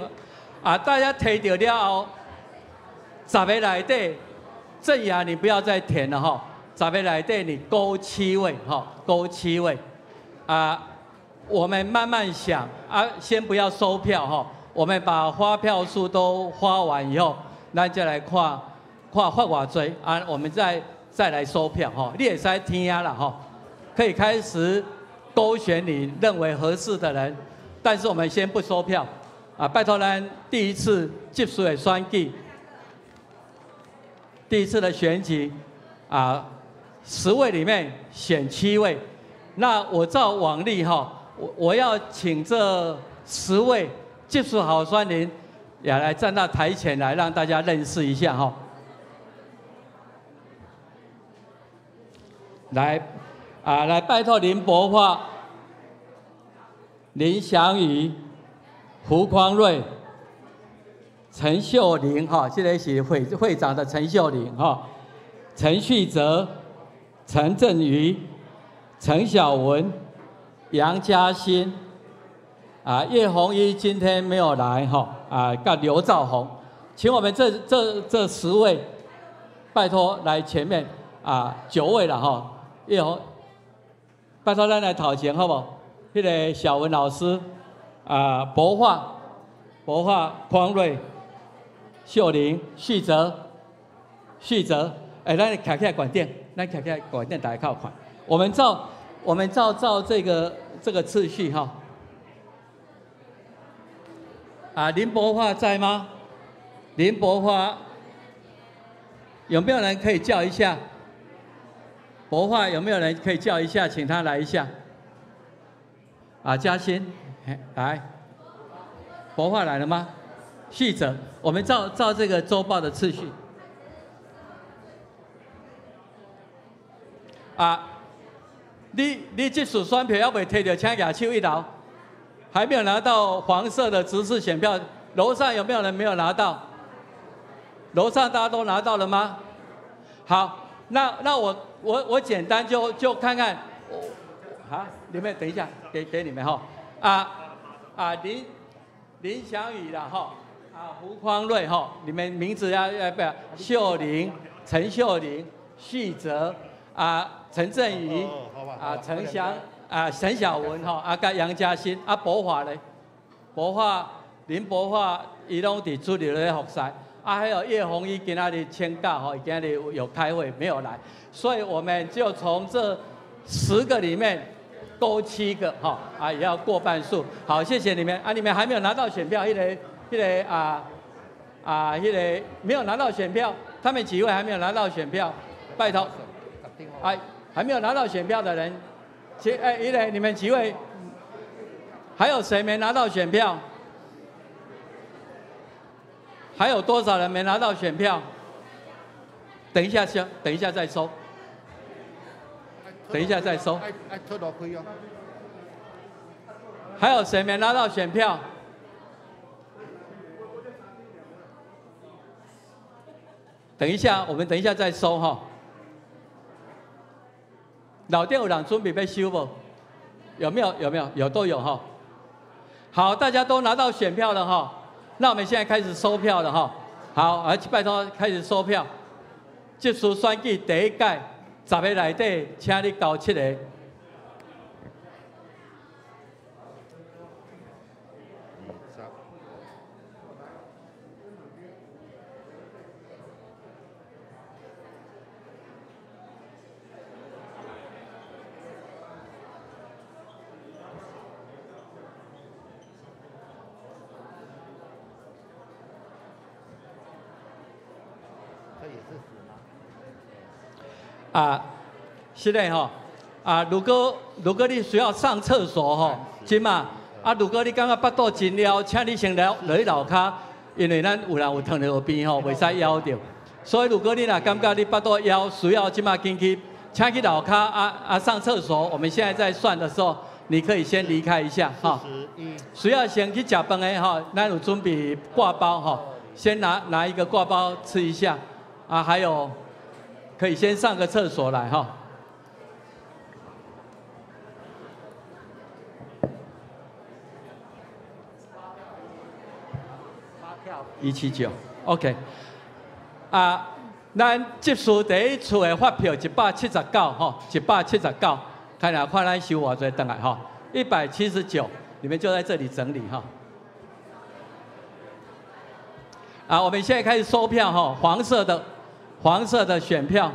啊，大家提著了後，十个內底，鄭雅你不要再填了哈，十个內底你勾七位哈，勾七位，啊，我們慢慢想啊，先不要收票哈，我們把發票數都發完以後，咱再來看看發偌濟啊，我們再來收票哈，你會使聽啦哈，可以開始勾選你認為合適的人。但是我們先不收票，啊，拜託咱第一次執事的選舉，第一次的選舉，啊，10位裡面選7位，那我照往例哈，我要請這十位執事候選人也來站到台前來，讓大家認識一下哈。來，啊，來拜託林柏華、林祥宇、胡匡瑞、陳秀玲，哈，這個是會長的陳秀玲，哈，陳旭澤、陳振宇、陳小文、楊嘉欣，啊，葉紅一今天沒有來，哈，啊，佮劉兆宏，請我們這10位，拜託來前面，啊，9位了，哈，葉紅，拜託咱來頭前，好無？彼个小文老師，啊，博化、博化、匡瑞、秀玲、旭澤、旭澤，哎，咱徛起來懸頂，咱徛起來懸頂，大家較有看。我們照這個次序哈。啊，林柏華在嗎？林柏華，有沒有人可以叫一下？柏華有沒有人可以叫一下，請他來一下？啊，嘉欣，來，柏華來了嗎？旭澤，我們照這個週報的次序。啊，你這次選票還未提著，請舉手一樓，還沒有拿到黃色的執事選票，樓上有沒有人沒有拿到？樓上大家都拿到了嗎？好，那我簡單就看看。好，你們等一下，給你們哈。啊林祥宇啦哈，啊胡匡瑞哈，你們名字要不要？秀玲、陳秀玲、旭澤啊，陳振宇啊，陳祥啊，陳小文哈，啊佮楊嘉欣啊，博華咧，博華林博華伊攏佇主流咧服侍，啊還有葉紅一今仔日請假吼，伊今日有開會沒有來，所以我們就從這10個裡面勾7個哈，啊也要過半數。好，謝謝你們啊！你們還沒有拿到選票，彼个啊，彼个沒有拿到選票，他們幾位還沒有拿到選票，拜託，哎，還沒有拿到選票的人，哎，彼个你們幾位，還有誰沒拿到選票？還有多少人沒拿到選票？等一下先，等一下再收。等一下再收。還有誰沒拿到選票？等一下，我們等一下再收哈。老店有人準備欲收無？有沒有？有沒有？有都有哈。好，大家都拿到選票了哈。那我們現在開始收票了哈。好，而拜託開始收票。執事選舉第一屆。十个內底，請你勾7個。啊，是的吼，啊，如果你需要上廁所吼，這馬啊，如果你感覺腹肚真枵，請你先來落去樓跤，因為咱有人有糖尿病吼，袂使枵著。所以如果你若感覺你腹肚枵，需要這馬緊去，請去樓跤啊啊上廁所。我們現在在算的時候，你可以先离开一下哈。需要先去食饭的哈，咱有准备挂包哈，先拿一个挂包吃一下啊，还有可以先上个厕所来哈。179，OK。啊，咱执事第一次的发票一百七十九，吼，一百七十九，看下看咱收偌济转来，吼，179，你们就在这里整理哈。啊，我们现在开始收票，吼，黄色的选票。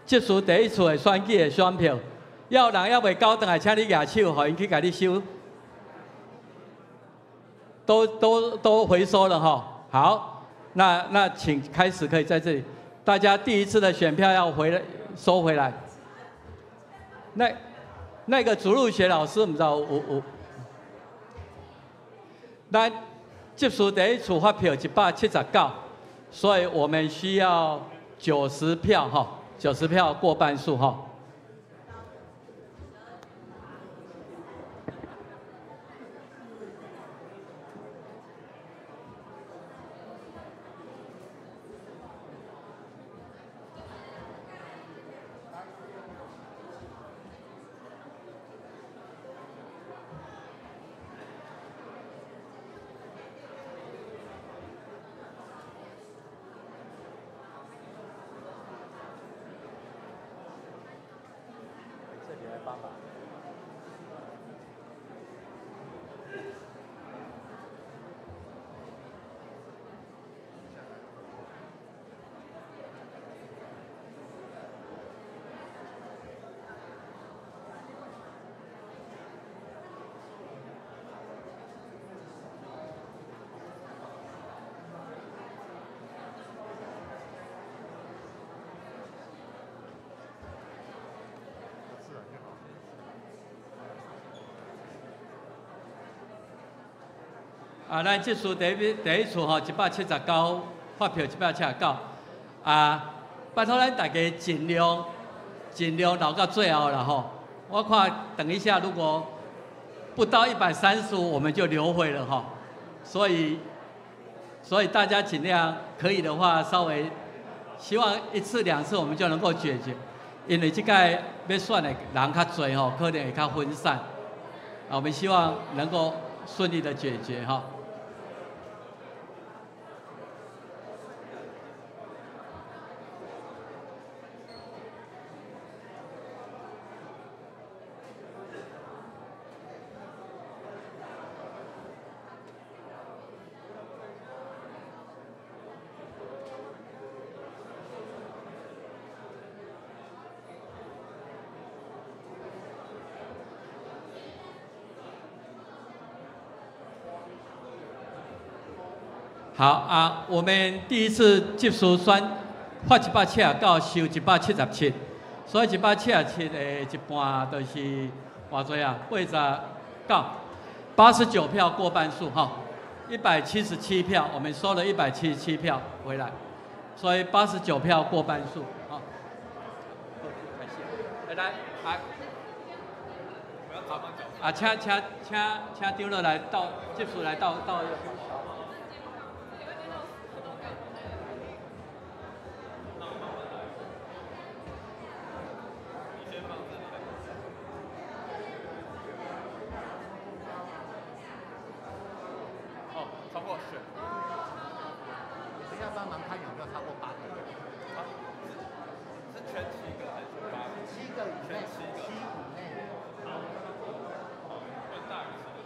执事第一次的选举的选票，要人犹未交转来，请你举手，予𪜶去共你收。都回收了哈，好，那请开始可以在这里，大家第一次的选票要回来收回来。那个主日学老师，毋知有有，咱执事第一次发票一百七十九，所以我们需要九十票哈，九十票过半数哈。啊，咱这次第一次吼，一百七十九发票一百七十九，啊，拜托咱大家尽量尽量留到最后啦吼。我看等一下如果不到135，我们就流会了哈。所以大家尽量可以的话，稍微希望一次两次我们就能够解决，因为这届欲选的人较济吼，可能会较分散。啊，我们希望能够顺利的解决哈。好啊，我們第一次執事選發一百七十九，收一百七十七，所以一百七十七的一半就是偌濟啊？89，89票過半數哈，一百七十七票，我們收了一百七十七票回來，所以八十九票過半數。好，來來，啊，請長老來倒，執事來倒倒。超過選。等一下幫忙看有沒有超過八個。啊，是圈七個還是圈八個？七個以內，圈七個。七以內。好，不能大於七個。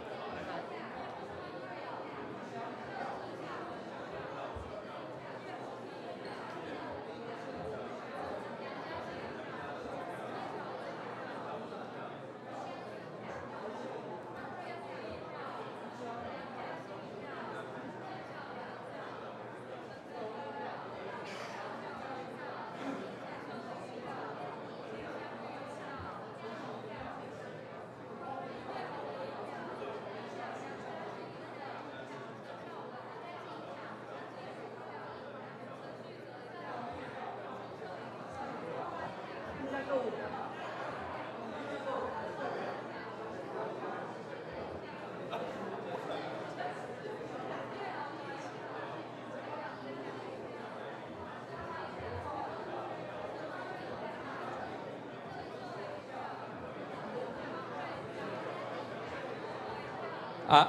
啊，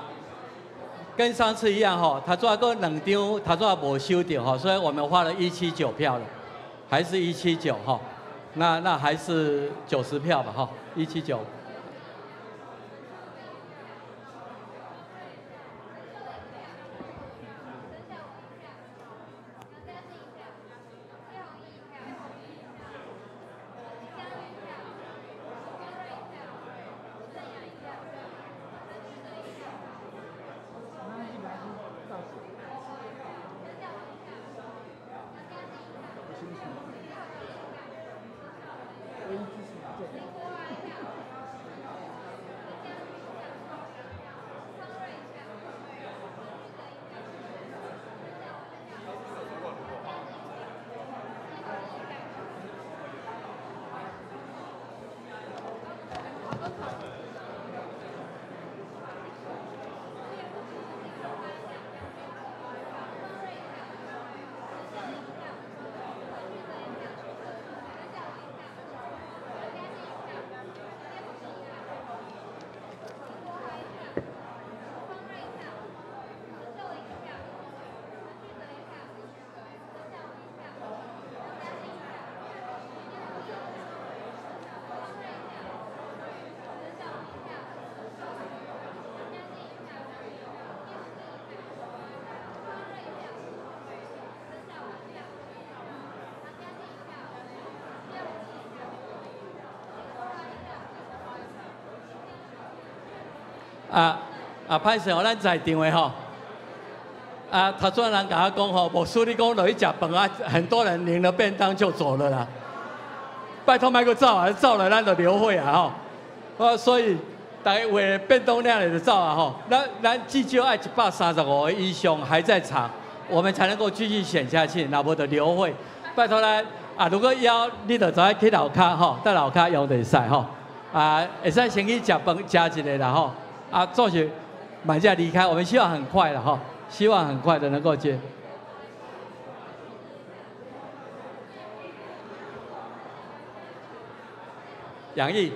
跟上次一樣吼，頭拄仔閣兩張，頭拄仔無收著吼，所以我們花了179票了，還是一七九哈，那還是90票吧哈，一七九。啊啊！歹勢哦，咱在場的吼，啊，頭先人共我講吼，牧師你講落去食飯啊，很多人領了便當就走了啦。拜託莫閣走啊，走了咱就流會啊吼。啊，所以逐家為便當領了就走啊吼。咱至少愛135個以上還在場，我們才能夠繼續選下去，若無就流會。拜託咱啊，如果要你就知去樓跤吼，佇樓跤用就會使吼。啊，會使先去食飯，食一下啦吼。啊，做是買家離開，我們希望很快了哈，希望很快的能夠接。楊毅。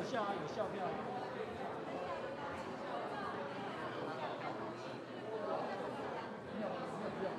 效啊，有效票。沒有，沒有不用。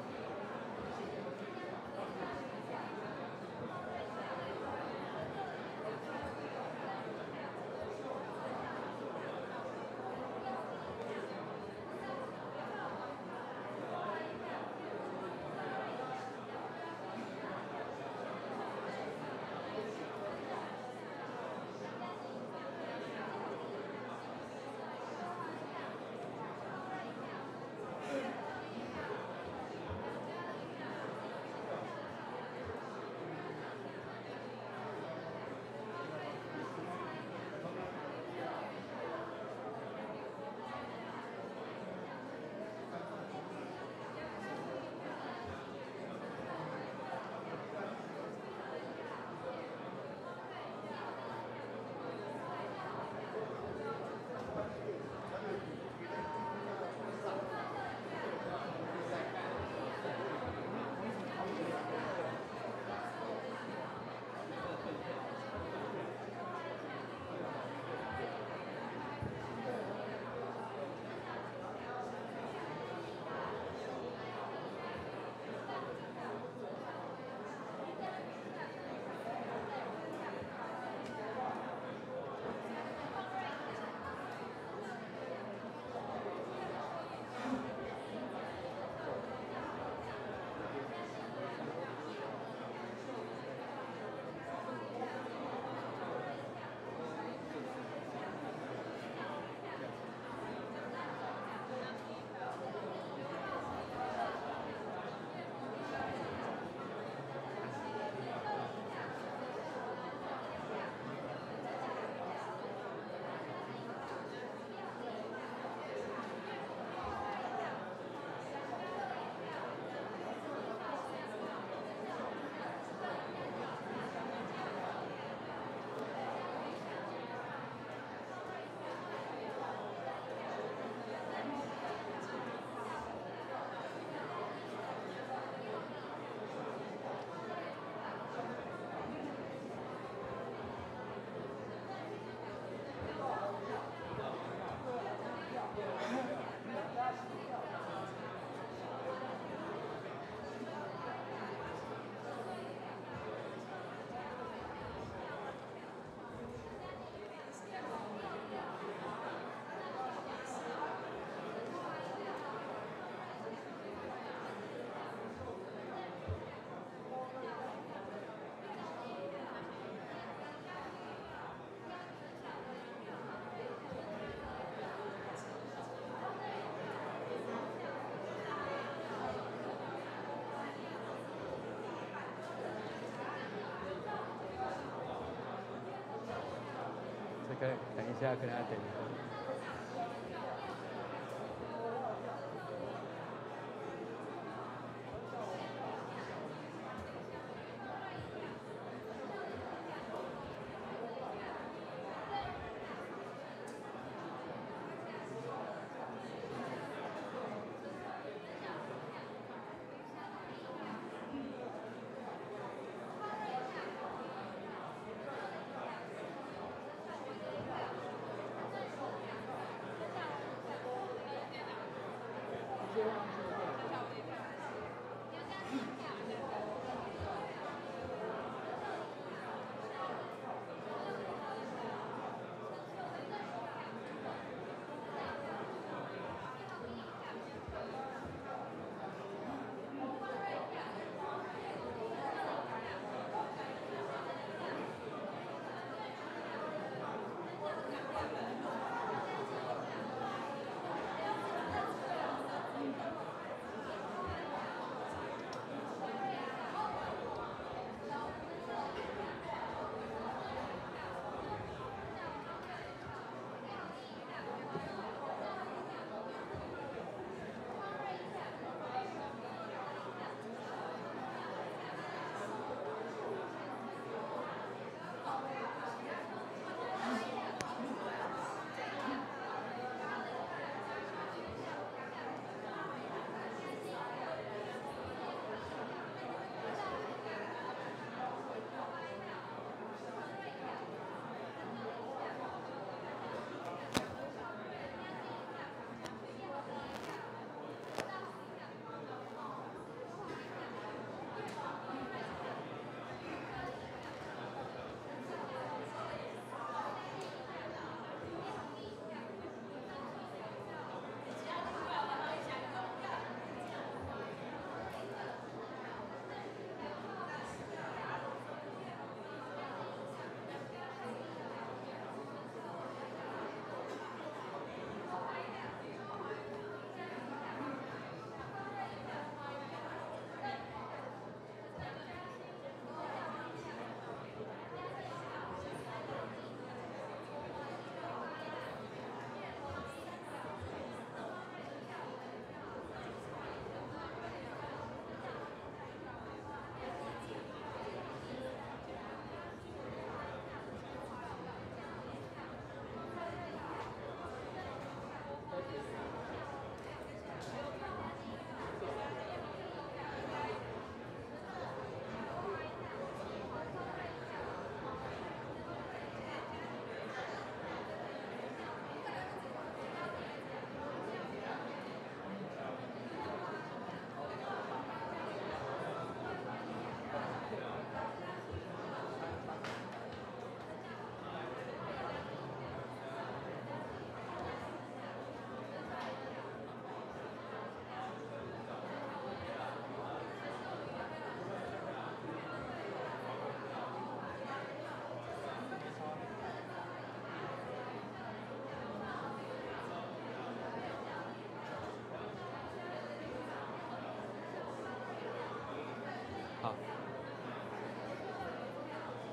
這個等一下，可能要等一下。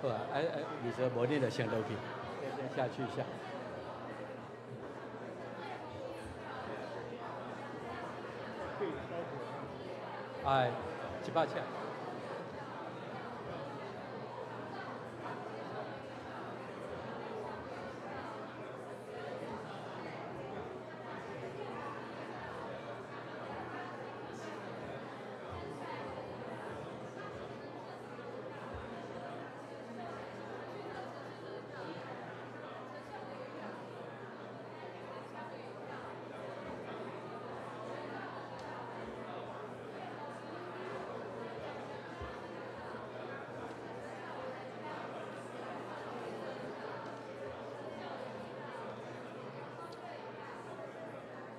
好啊，啊啊，二十無你就先落去，先下去一下。哎，100尺。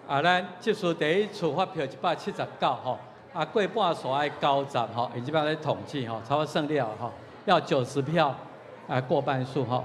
啊，咱這次第一次發票179吼，啊過半數愛90吼，伊這擺咧統計吼，差不多算了吼，要90票啊過半數吼。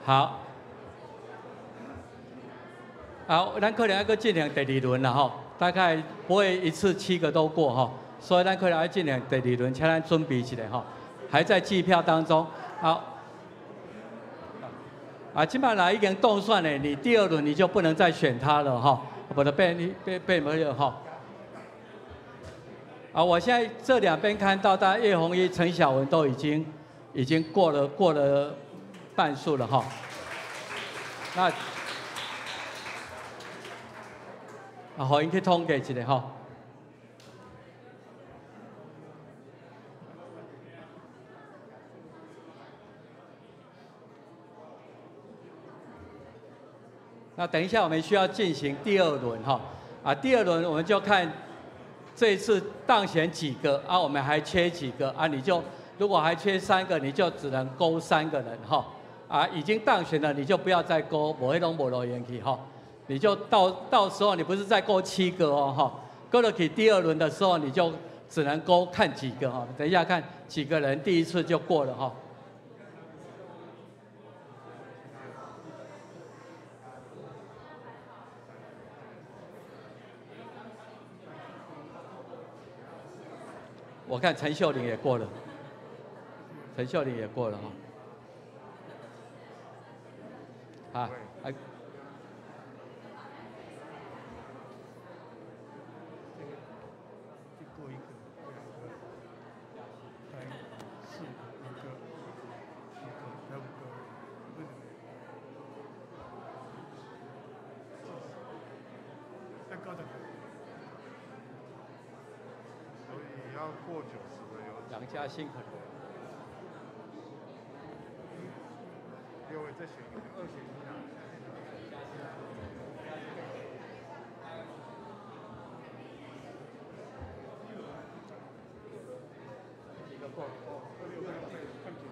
好，好，咱可能還閣進行第二輪啦吼，大概不會一次7個都過吼，所以咱可能愛進行第二輪，請咱準備一下吼，還在計票當中。好，啊，這擺來已經當選了，你第二輪你就不能再選他了吼，不然變你變變沒有吼。啊，我現在這兩邊看到，大家葉紅衣、陳小文都已經過了半數了哈。那啊，予𪜶去統計一下吼。那等一下，我們需要進行第二輪哈。啊，第二輪我們就看這一次當選幾個啊，我們還缺幾個啊？你就如果還缺3個，你就只能勾3個人哈。啊，已經當選了，你就不要再勾，無彼攏無路用去哈。你就到時候你不是再勾7個哦哈，勾了去第二輪的時候你就只能勾看幾個哈。等一下看幾個人第一次就過了哈。我看陳秀玲也過了，陳秀玲也過了哈。啊，啊。過一個、2個、3、4、5個、5個，才5個，為什麼？再高點。所以要過90個有。楊嘉欣可能。6位再選一個，2選1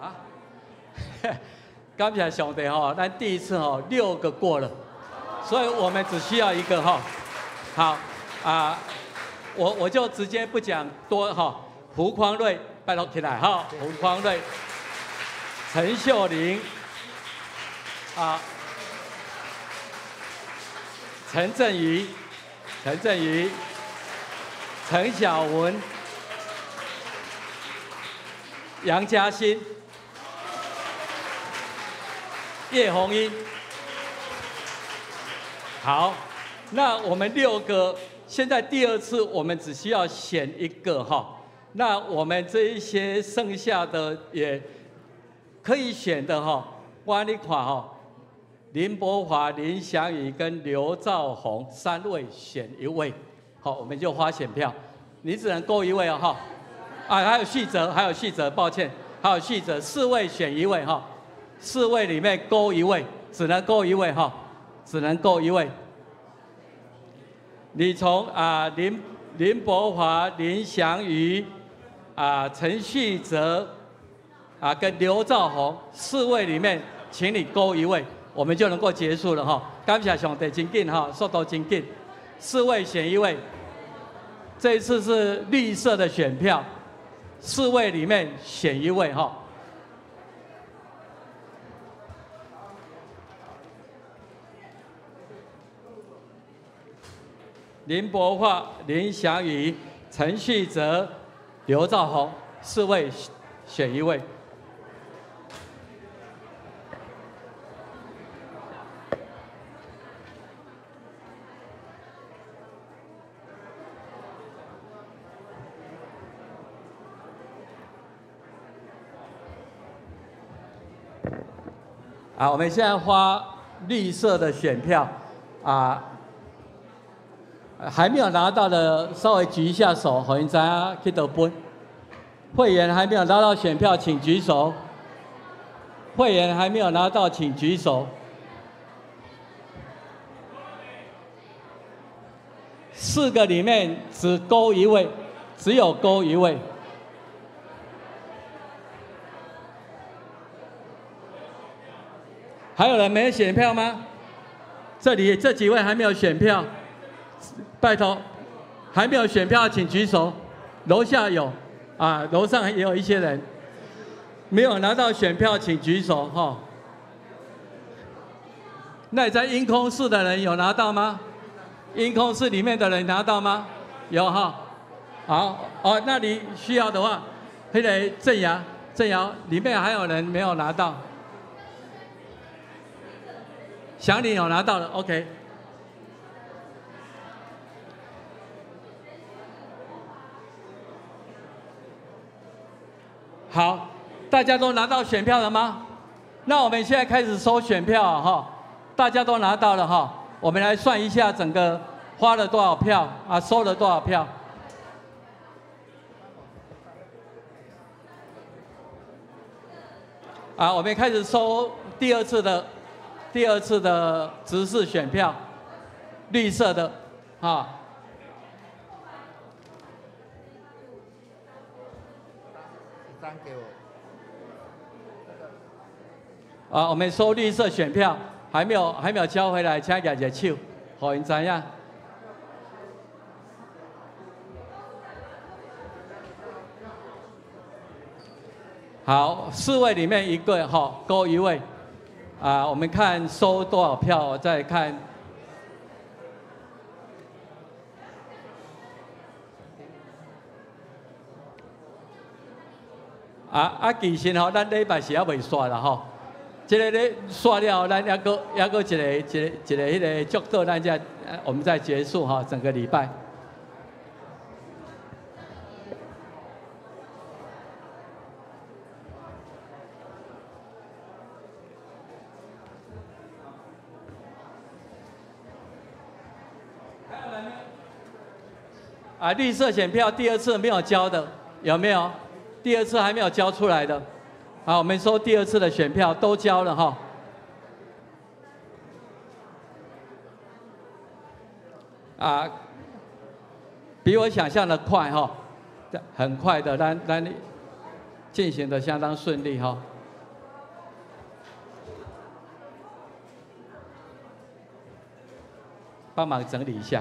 啊。啊，感謝上帝吼，咱第一次吼6個過了，所以我們只需要1個吼。好啊，我就直接不講多哈。胡匡瑞，拜託起來哈。胡匡瑞、陳秀玲、啊，陳振宇、陳振宇、陳小文、楊嘉欣、葉紅英、好，那我們六個，現在第二次我們只需要選一個哈。那我們這一些剩下的也可以選的哈，我你看哈，林柏華、林祥宇跟劉兆宏三位選一位，好，我們就發選票，你只能勾一位哦哈。啊，還有旭哲，還有旭哲，抱歉，還有旭哲，四位選一位哈，四位裡面勾一位，只能勾一位哈，只能勾一位。你從啊林柏華、林祥瑜、啊陳旭哲、啊跟劉兆宏四位裡面，請你勾一位，我們就能夠結束了哈。感謝上帝，真緊哈，速度真緊，四位選一位。這一次是綠色的選票，四位裡面選一位哈。林柏華、林祥宇、陳旭哲、劉兆宏四位選一位。啊，我們現在發綠色的選票，啊。還沒有拿到的，稍微舉一下手，予𪜶知影去佗分。會員還沒有拿到選票，請舉手。會員還沒有拿到，請舉手。四個裡面只勾一位，只有勾一位。還有人沒有選票嗎？這裡這幾位還沒有選票。拜託，還沒有選票請舉手。樓下有，啊，樓上也有一些人沒有拿到選票，請舉手哈。那在音控室的人有拿到嗎？音控室裡面的人拿到嗎？有哈。好，哦，那你需要的話，那個鄭陽，鄭陽裡面還有人沒有拿到。祥林有拿到了，OK。好，大家都拿到選票了嗎？那我們現在開始收選票哈，大家都拿到了哈，我們來算一下整個花了多少票啊，收了多少票。啊，我們開始收第二次的執事選票，綠色的，啊。啊，我們收綠色選票，還沒有交回來，請舉一個手，予𪜶知影。好，四位裡面一個哈，勾一位。啊，我們看收多少票，再看。啊啊，其實吼，咱禮拜是猶未煞啦吼。這个咧煞了，咱猶閣猶閣一個彼个祝禱，咱才我們再結束哈，整個禮拜。啊，綠色選票第二次沒有交的有沒有？第二次還沒有交出來的。好，我們收第二次的選票都交了哈。啊，比我想象的快哈，很快的，咱進行的相當順利哈。幫忙整理一下。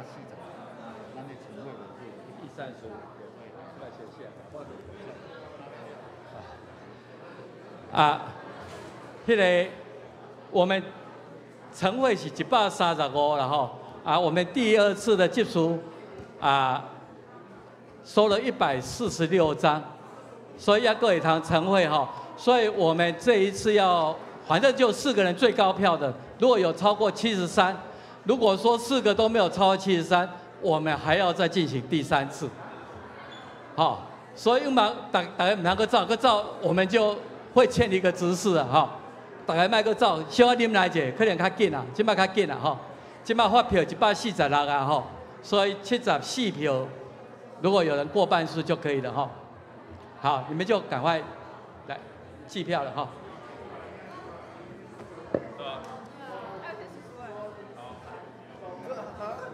四十，咱的成會人數 135，謝謝。啊，彼個我們成會是135啦吼，啊，我們第二次的執事啊，收了146張，所以猶閣會通成會吼，所以我們這一次要，反正就四個人最高票的，如果有超過七十三，如果說四個都沒有超過七十三，我們還要再進行第三次，好，所以嘛，逐逐家毋通閣走，閣走我們就會欠一個執事啊，吼，逐家莫閣走，小可忍耐者，可能較緊啊，這擺較緊啊，吼，這擺發票146啊，吼，所以74票，如果有人過半數就可以了，吼。好，你們就趕快來計票了，哈。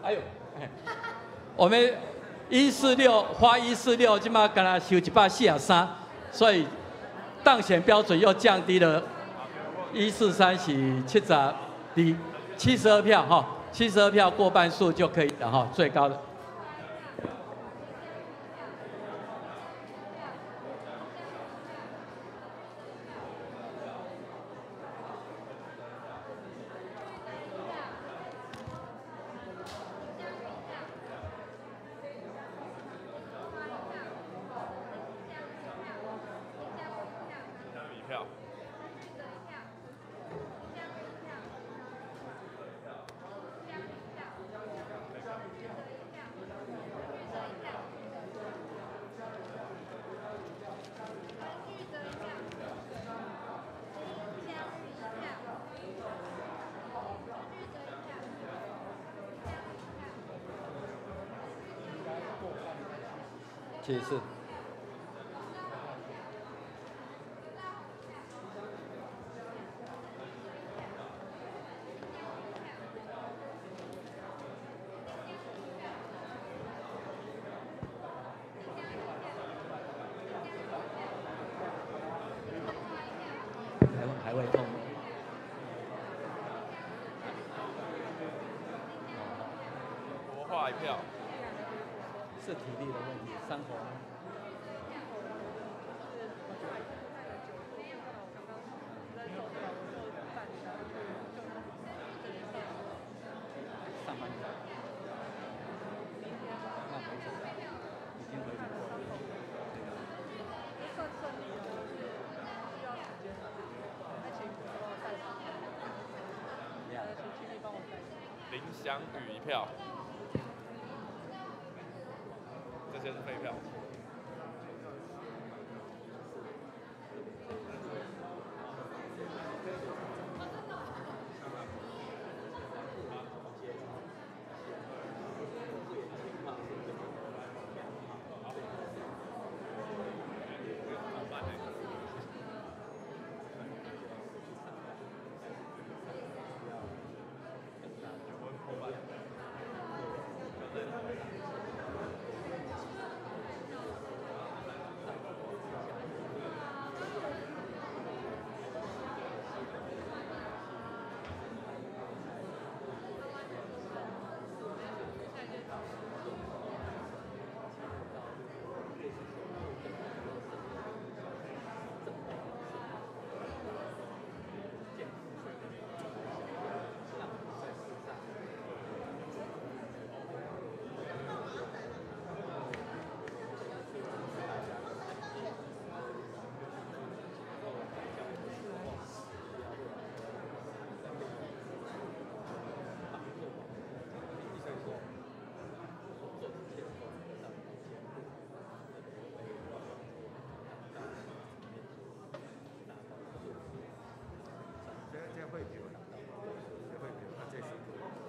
哎呦，我們146發146，這擺敢若收143，所以當選標準又降低了，143是72，72票哈，72票過半數就可以了哈，最高的。74。還會痛嗎？國畫一票。是體力的問題，傷口。上班。那回診，已經回診過了。林祥宇一票。這些是廢票。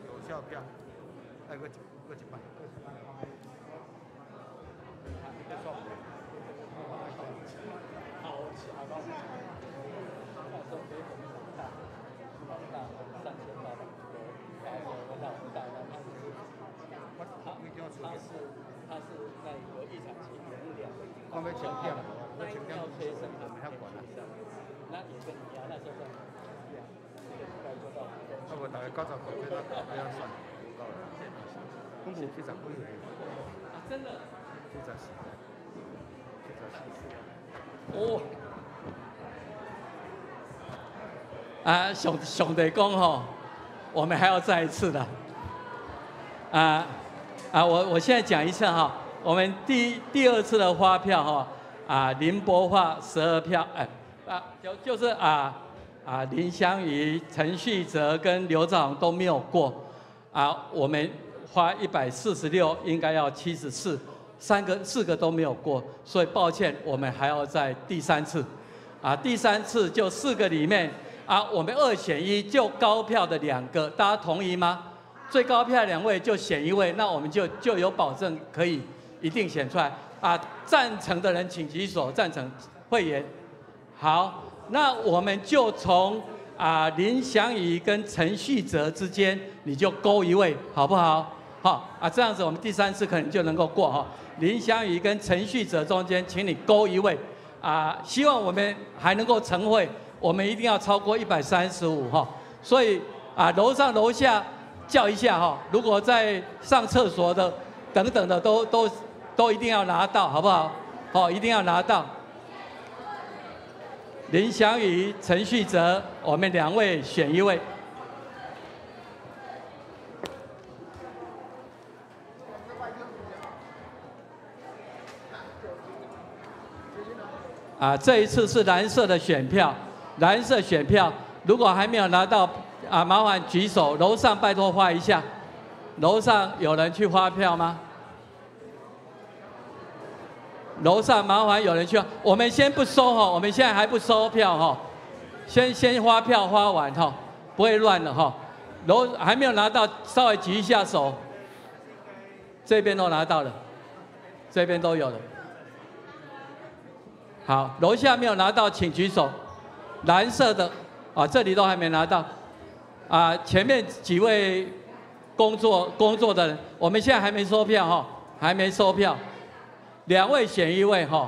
有效票，愛閣一擺。他是那個異常期有兩個，講欲清點，欲清點，我們遐管啊。那也跟你一樣，那時候在，一個禮拜做到。啊無，大概90塊，這樣算，夠了。有70几岁。啊，真的。74，74。哦。啊，上帝讲吼，我们还要再一次的。啊啊，我现在讲一下哈，我们第二次的发票哈，啊林柏桦12票，哎啊就是林湘瑜、陈旭哲跟刘兆宏都没有过，啊我们发146，应该要74，三个四个都没有过，所以抱歉，我们还要再第三次，啊第三次就四个里面。啊，我们2选1，就高票的2个，大家同意吗？最高票2位就选1位，那我们就有保证可以一定选出来。啊，赞成的人请举手，赞成会员。好，那我们就从林祥宇跟陈旭哲之间，你就勾1位，好不好？好啊，这样子我们第三次可能就能够过哈。林祥宇跟陈旭哲中间，请你勾1位。啊，希望我们还能够成会。我们一定要超过135哈，所以啊，楼上楼下叫一下哈，如果在上厕所的等等的都一定要拿到，好不好？好，一定要拿到。林祥宇、陈旭哲，我们2位选1位。啊，这一次是蓝色的选票。蓝色选票，如果还没有拿到，啊，麻烦举手。楼上拜托发一下，楼上有人去发票吗？楼上麻烦有人去，我们先不收哈，我们现在还不收票哈，先发票发完哈，不会乱了哈。楼还没有拿到，稍微举一下手。这边都拿到了，这边都有了。好，楼下没有拿到，请举手。蓝色的，啊，这里都还没拿到，啊，前面几位工作的人，我们现在还没收票哈，还没收票，2位选1位哈，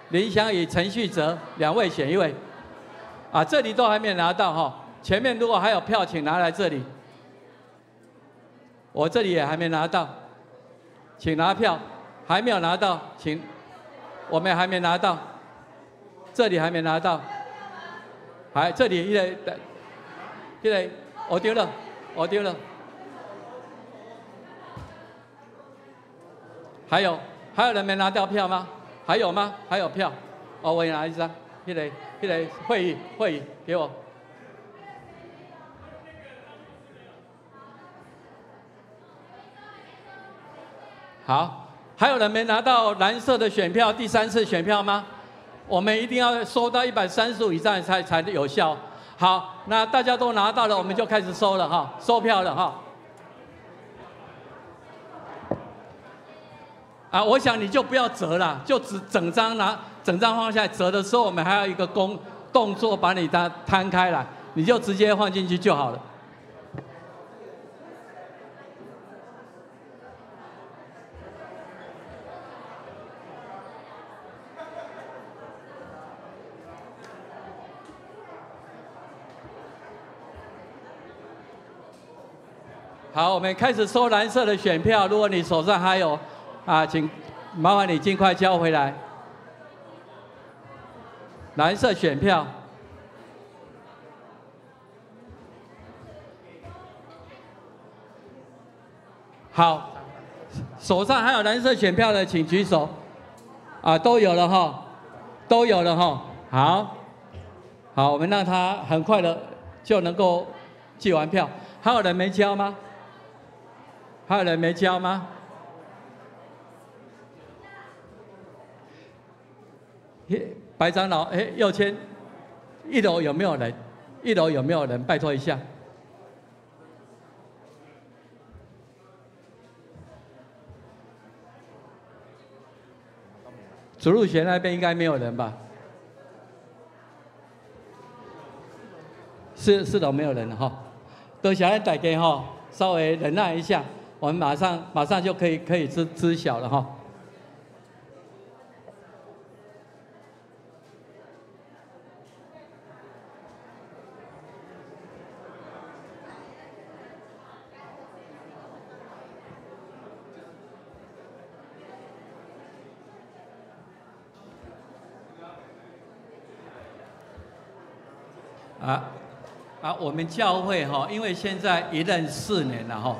林祥宇、陈旭哲2位选1位，啊，这里都还没拿到哈，前面如果还有票，请拿来这里，我这里也还没拿到，请拿票，还没有拿到，请，我们还没拿到，这里还没拿到。哎，这里一个，我丢了，我丢了。还有人没拿到票吗？还有吗？还有票？哦，我也拿一张。一个，会议给我。好，还有人没拿到蓝色的选票，第3次选票吗？我们一定要收到135以上才有效。好，那大家都拿到了，我们就开始收了哈，收票了哈。啊，我想你就不要折了，就只整张拿，整张放下来折的时候，我们还要一个动作把你它摊开来，你就直接放进去就好了。好，我们开始收蓝色的选票。如果你手上还有，啊，请麻烦你尽快交回来。蓝色选票。好，手上还有蓝色选票的，请举手。啊，都有了哈，都有了哈。好，好，我们让他很快的就能够寄完票。还有人没交吗？还有人没交吗？白长老，哎，右签，一楼有没有人？一楼有没有人？拜托一下。主入学那边应该没有人吧？四楼没有人了哈。多谢大家哈，稍微忍耐一下，我们马上就可以知晓了哈。啊啊，我們教會哈，因為現在一任4年了哈，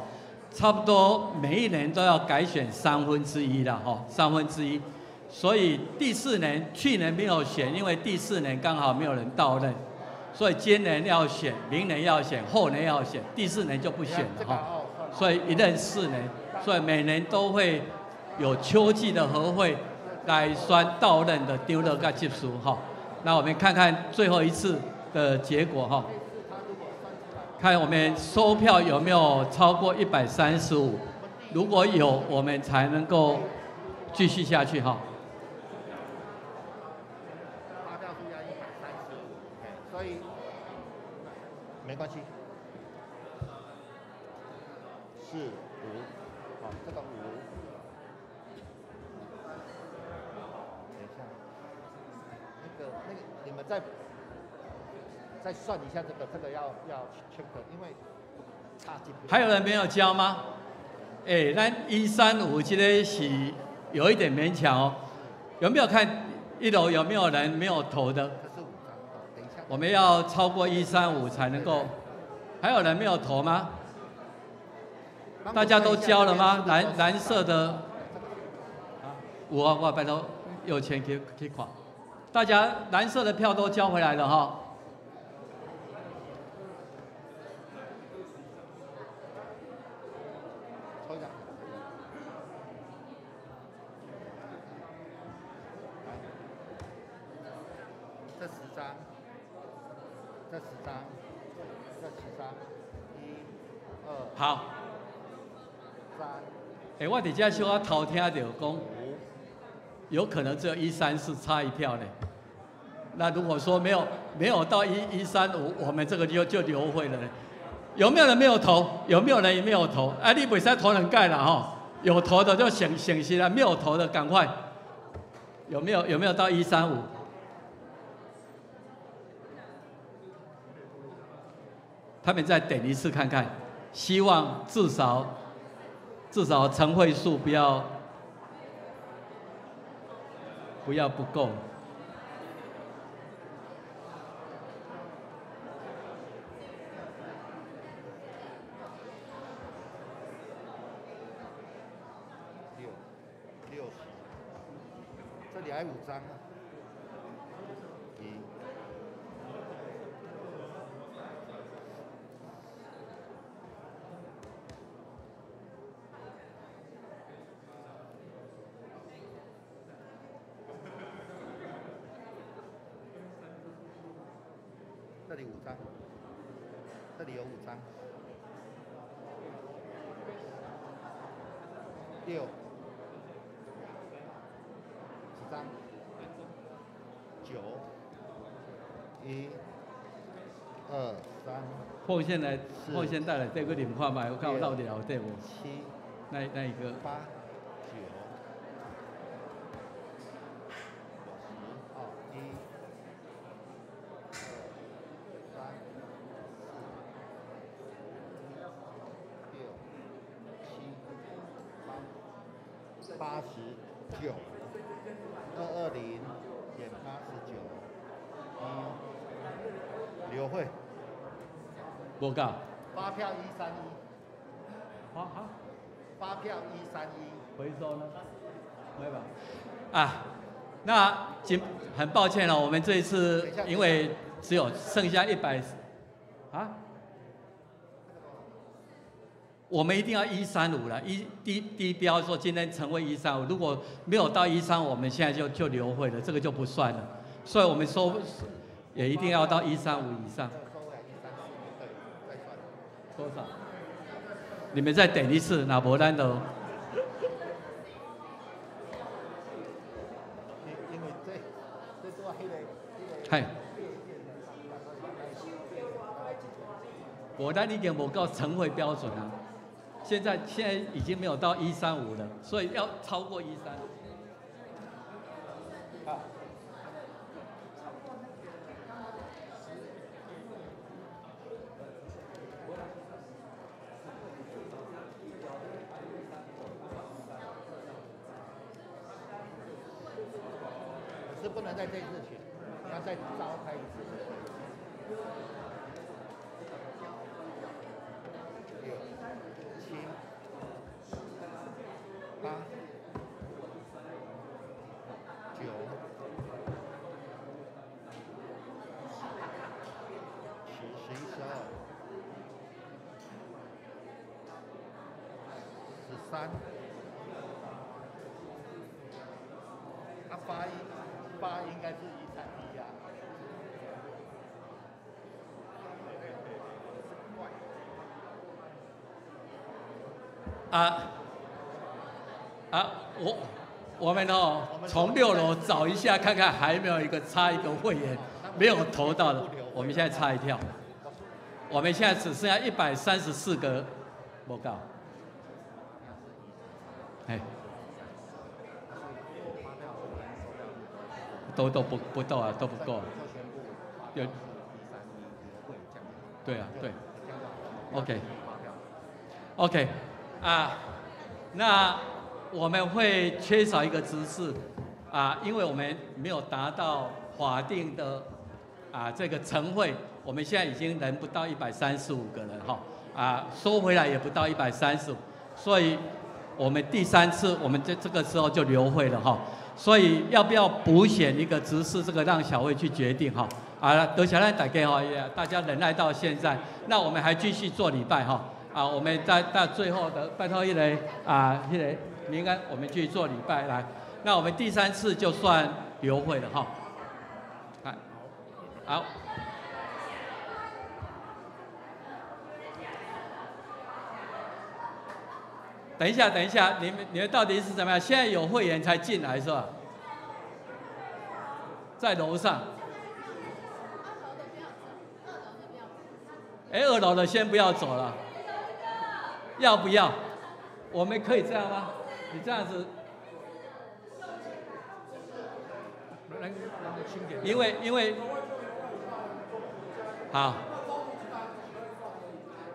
差不多每一年都要改選1/3了哈，三分之一。所以第四年，去年沒有選，因為第四年剛好沒有人到任，所以今年要選，明年要選，後年要選，第四年就不選了哈。所以一任四年，所以每年都會有秋季的合會來選到任的長老佮執事哈。那我們看看最後一次的結果哈，看我們收票有沒有超過135，如果有，我們才能夠繼續下去哈。發票數要135，所以沒關係。四五，好，這個五。等一下，那個，你們再算一下這個要 check，因為差幾。還有人沒有交嗎？哎，咱135這個是有一點勉強哦。有沒有看一樓有沒有人沒有投的？這是5張，等一下。我們要超過135才能夠。還有人沒有投嗎？大家都交了嗎？藍色的，有啊，我拜託有錢去看。大家藍色的票都交回來了哈。抽獎。這10張，這10張，這10張，一、二。好。欸，我佇遮小可偷聽著講，有可能只有134差一票呢。那如果說沒有到135，我們這個就流會了呢。有沒有人沒有投？有沒有人沒有投？啊，你袂使投兩擺啦吼。有投的就省省心了，沒有投的趕快。有沒有到135？他們再點一次看看，希望至少。至少成會數不要不夠。60，這裡還有5張。一。這裡5張，這裡有5張，6，幾張？9，1、2、3。奉獻來，奉獻帶來這個領看覓，我看我到底有對無？ 7，那一個。8、9。10，1、2、3、4、5、6、7、8、89，220減89，1，劉慧。無夠。發票131。好好。發票131。回收呢？沒吧？啊，那很抱歉了，我們這一次因為只有剩下100，啊？我們一定要135了，低標說今天成為135，如果沒有到135，我們現在就流會了，這個就不算了。所以我們收也一定要到135以上。多少？你們再點一次，那無咱就。因為這拄仔彼個。係。無，咱已經無夠成會標準啊！現在已經沒有到135了，所以要超過135。可是不能在這次選，要再召開一次。六、七、八、九、10、11、12、13。啊，八一八應該是131啊。啊啊，我們哦，從6樓找一下，看看還沒有一個差一個會員沒有投到的，我們現在差一跳，我們現在只剩下134個，無夠。哎，都不到啊，都不夠。對，對啊，對。OK，OK，啊，那我們會缺少一個執事啊，因為我們沒有達到法定的啊這個成會，我們現在已經人不到135個人哈，啊，收回來也不到135，所以我們第三次我們這個時候就留會了哈，所以要不要補選一個執事，這個讓小會去決定哈。啊，多謝咱大家哈，也大家忍耐到現在，那我們還繼續做禮拜哈。啊，我們在到最後的拜託一個啊，一個明安，我們去做禮拜來。那我們第三次就算留會了哈。好。等一下，等一下，你們到底是怎麼樣？現在有會員才進來是吧？在樓上。哎，2樓的先不要走了，要不要？我們可以這樣嗎？你這樣子，因為，好，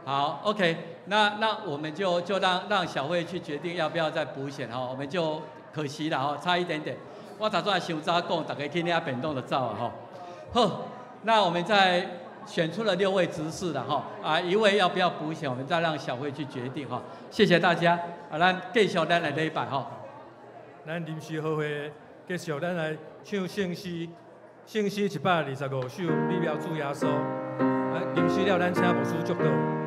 好，OK，那我們就讓小慧去決定要不要再補選哈，我們就可惜了哈，差一點點。我頭先傷早講，大家去領便當就走了哈。好，那我們再選出了6位執事了哈，啊，一位要不要補選，我們再讓小慧去決定哈。謝謝大家，啊，咱繼續咱來禮拜哈。咱臨時好會繼續，咱來唱聖詩，聖詩125首，美妙主耶穌。啊，臨時了，咱請牧師祝禱。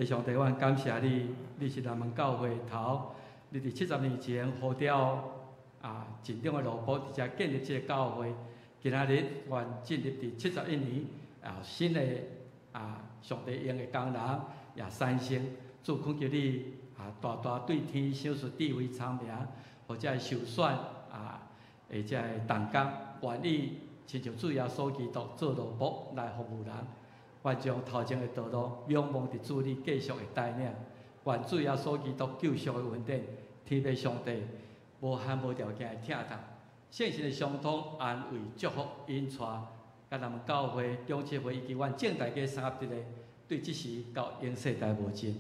上帝，我感謝你，你是咱們教會頭，你佇70年前呼召啊，尽忠的奴僕，伫遮建立這个教會。今仔日願進入佇71年啊，新的啊，上帝用的工人也產生。主懇求你啊，大大對天賞賜智慧聰明，或者受選啊，或者同工願意親像主耶穌基督做奴僕來服務人。願將頭前的道路仰望佇主你繼續的帶領。願主耶穌基督救贖的恩典，天父上帝無限無條件的疼痛，聖神的相通安慰祝福引帶，佮咱們教會中七會以及阮眾大家三合一的，對這時到永世代無盡。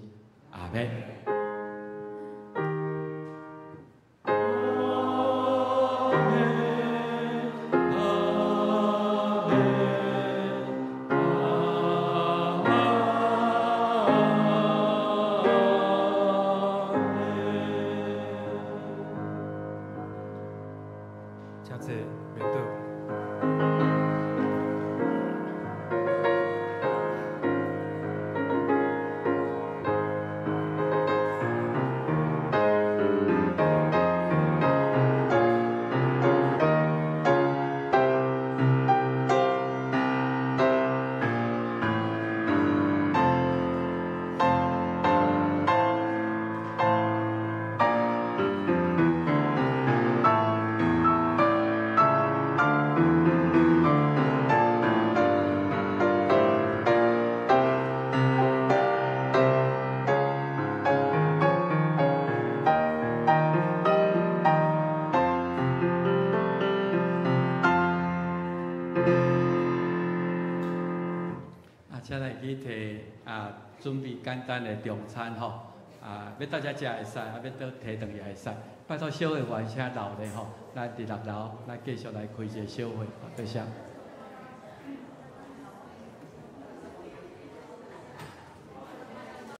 阿們。請坐，免倒。啊，請咱去提啊，準備簡單的中餐吼，啊，欲到遮食會使，啊，欲倒提轉也會使。拜託小會員請留咧吼，咱佇六樓，咱繼續來開一個小會，多謝。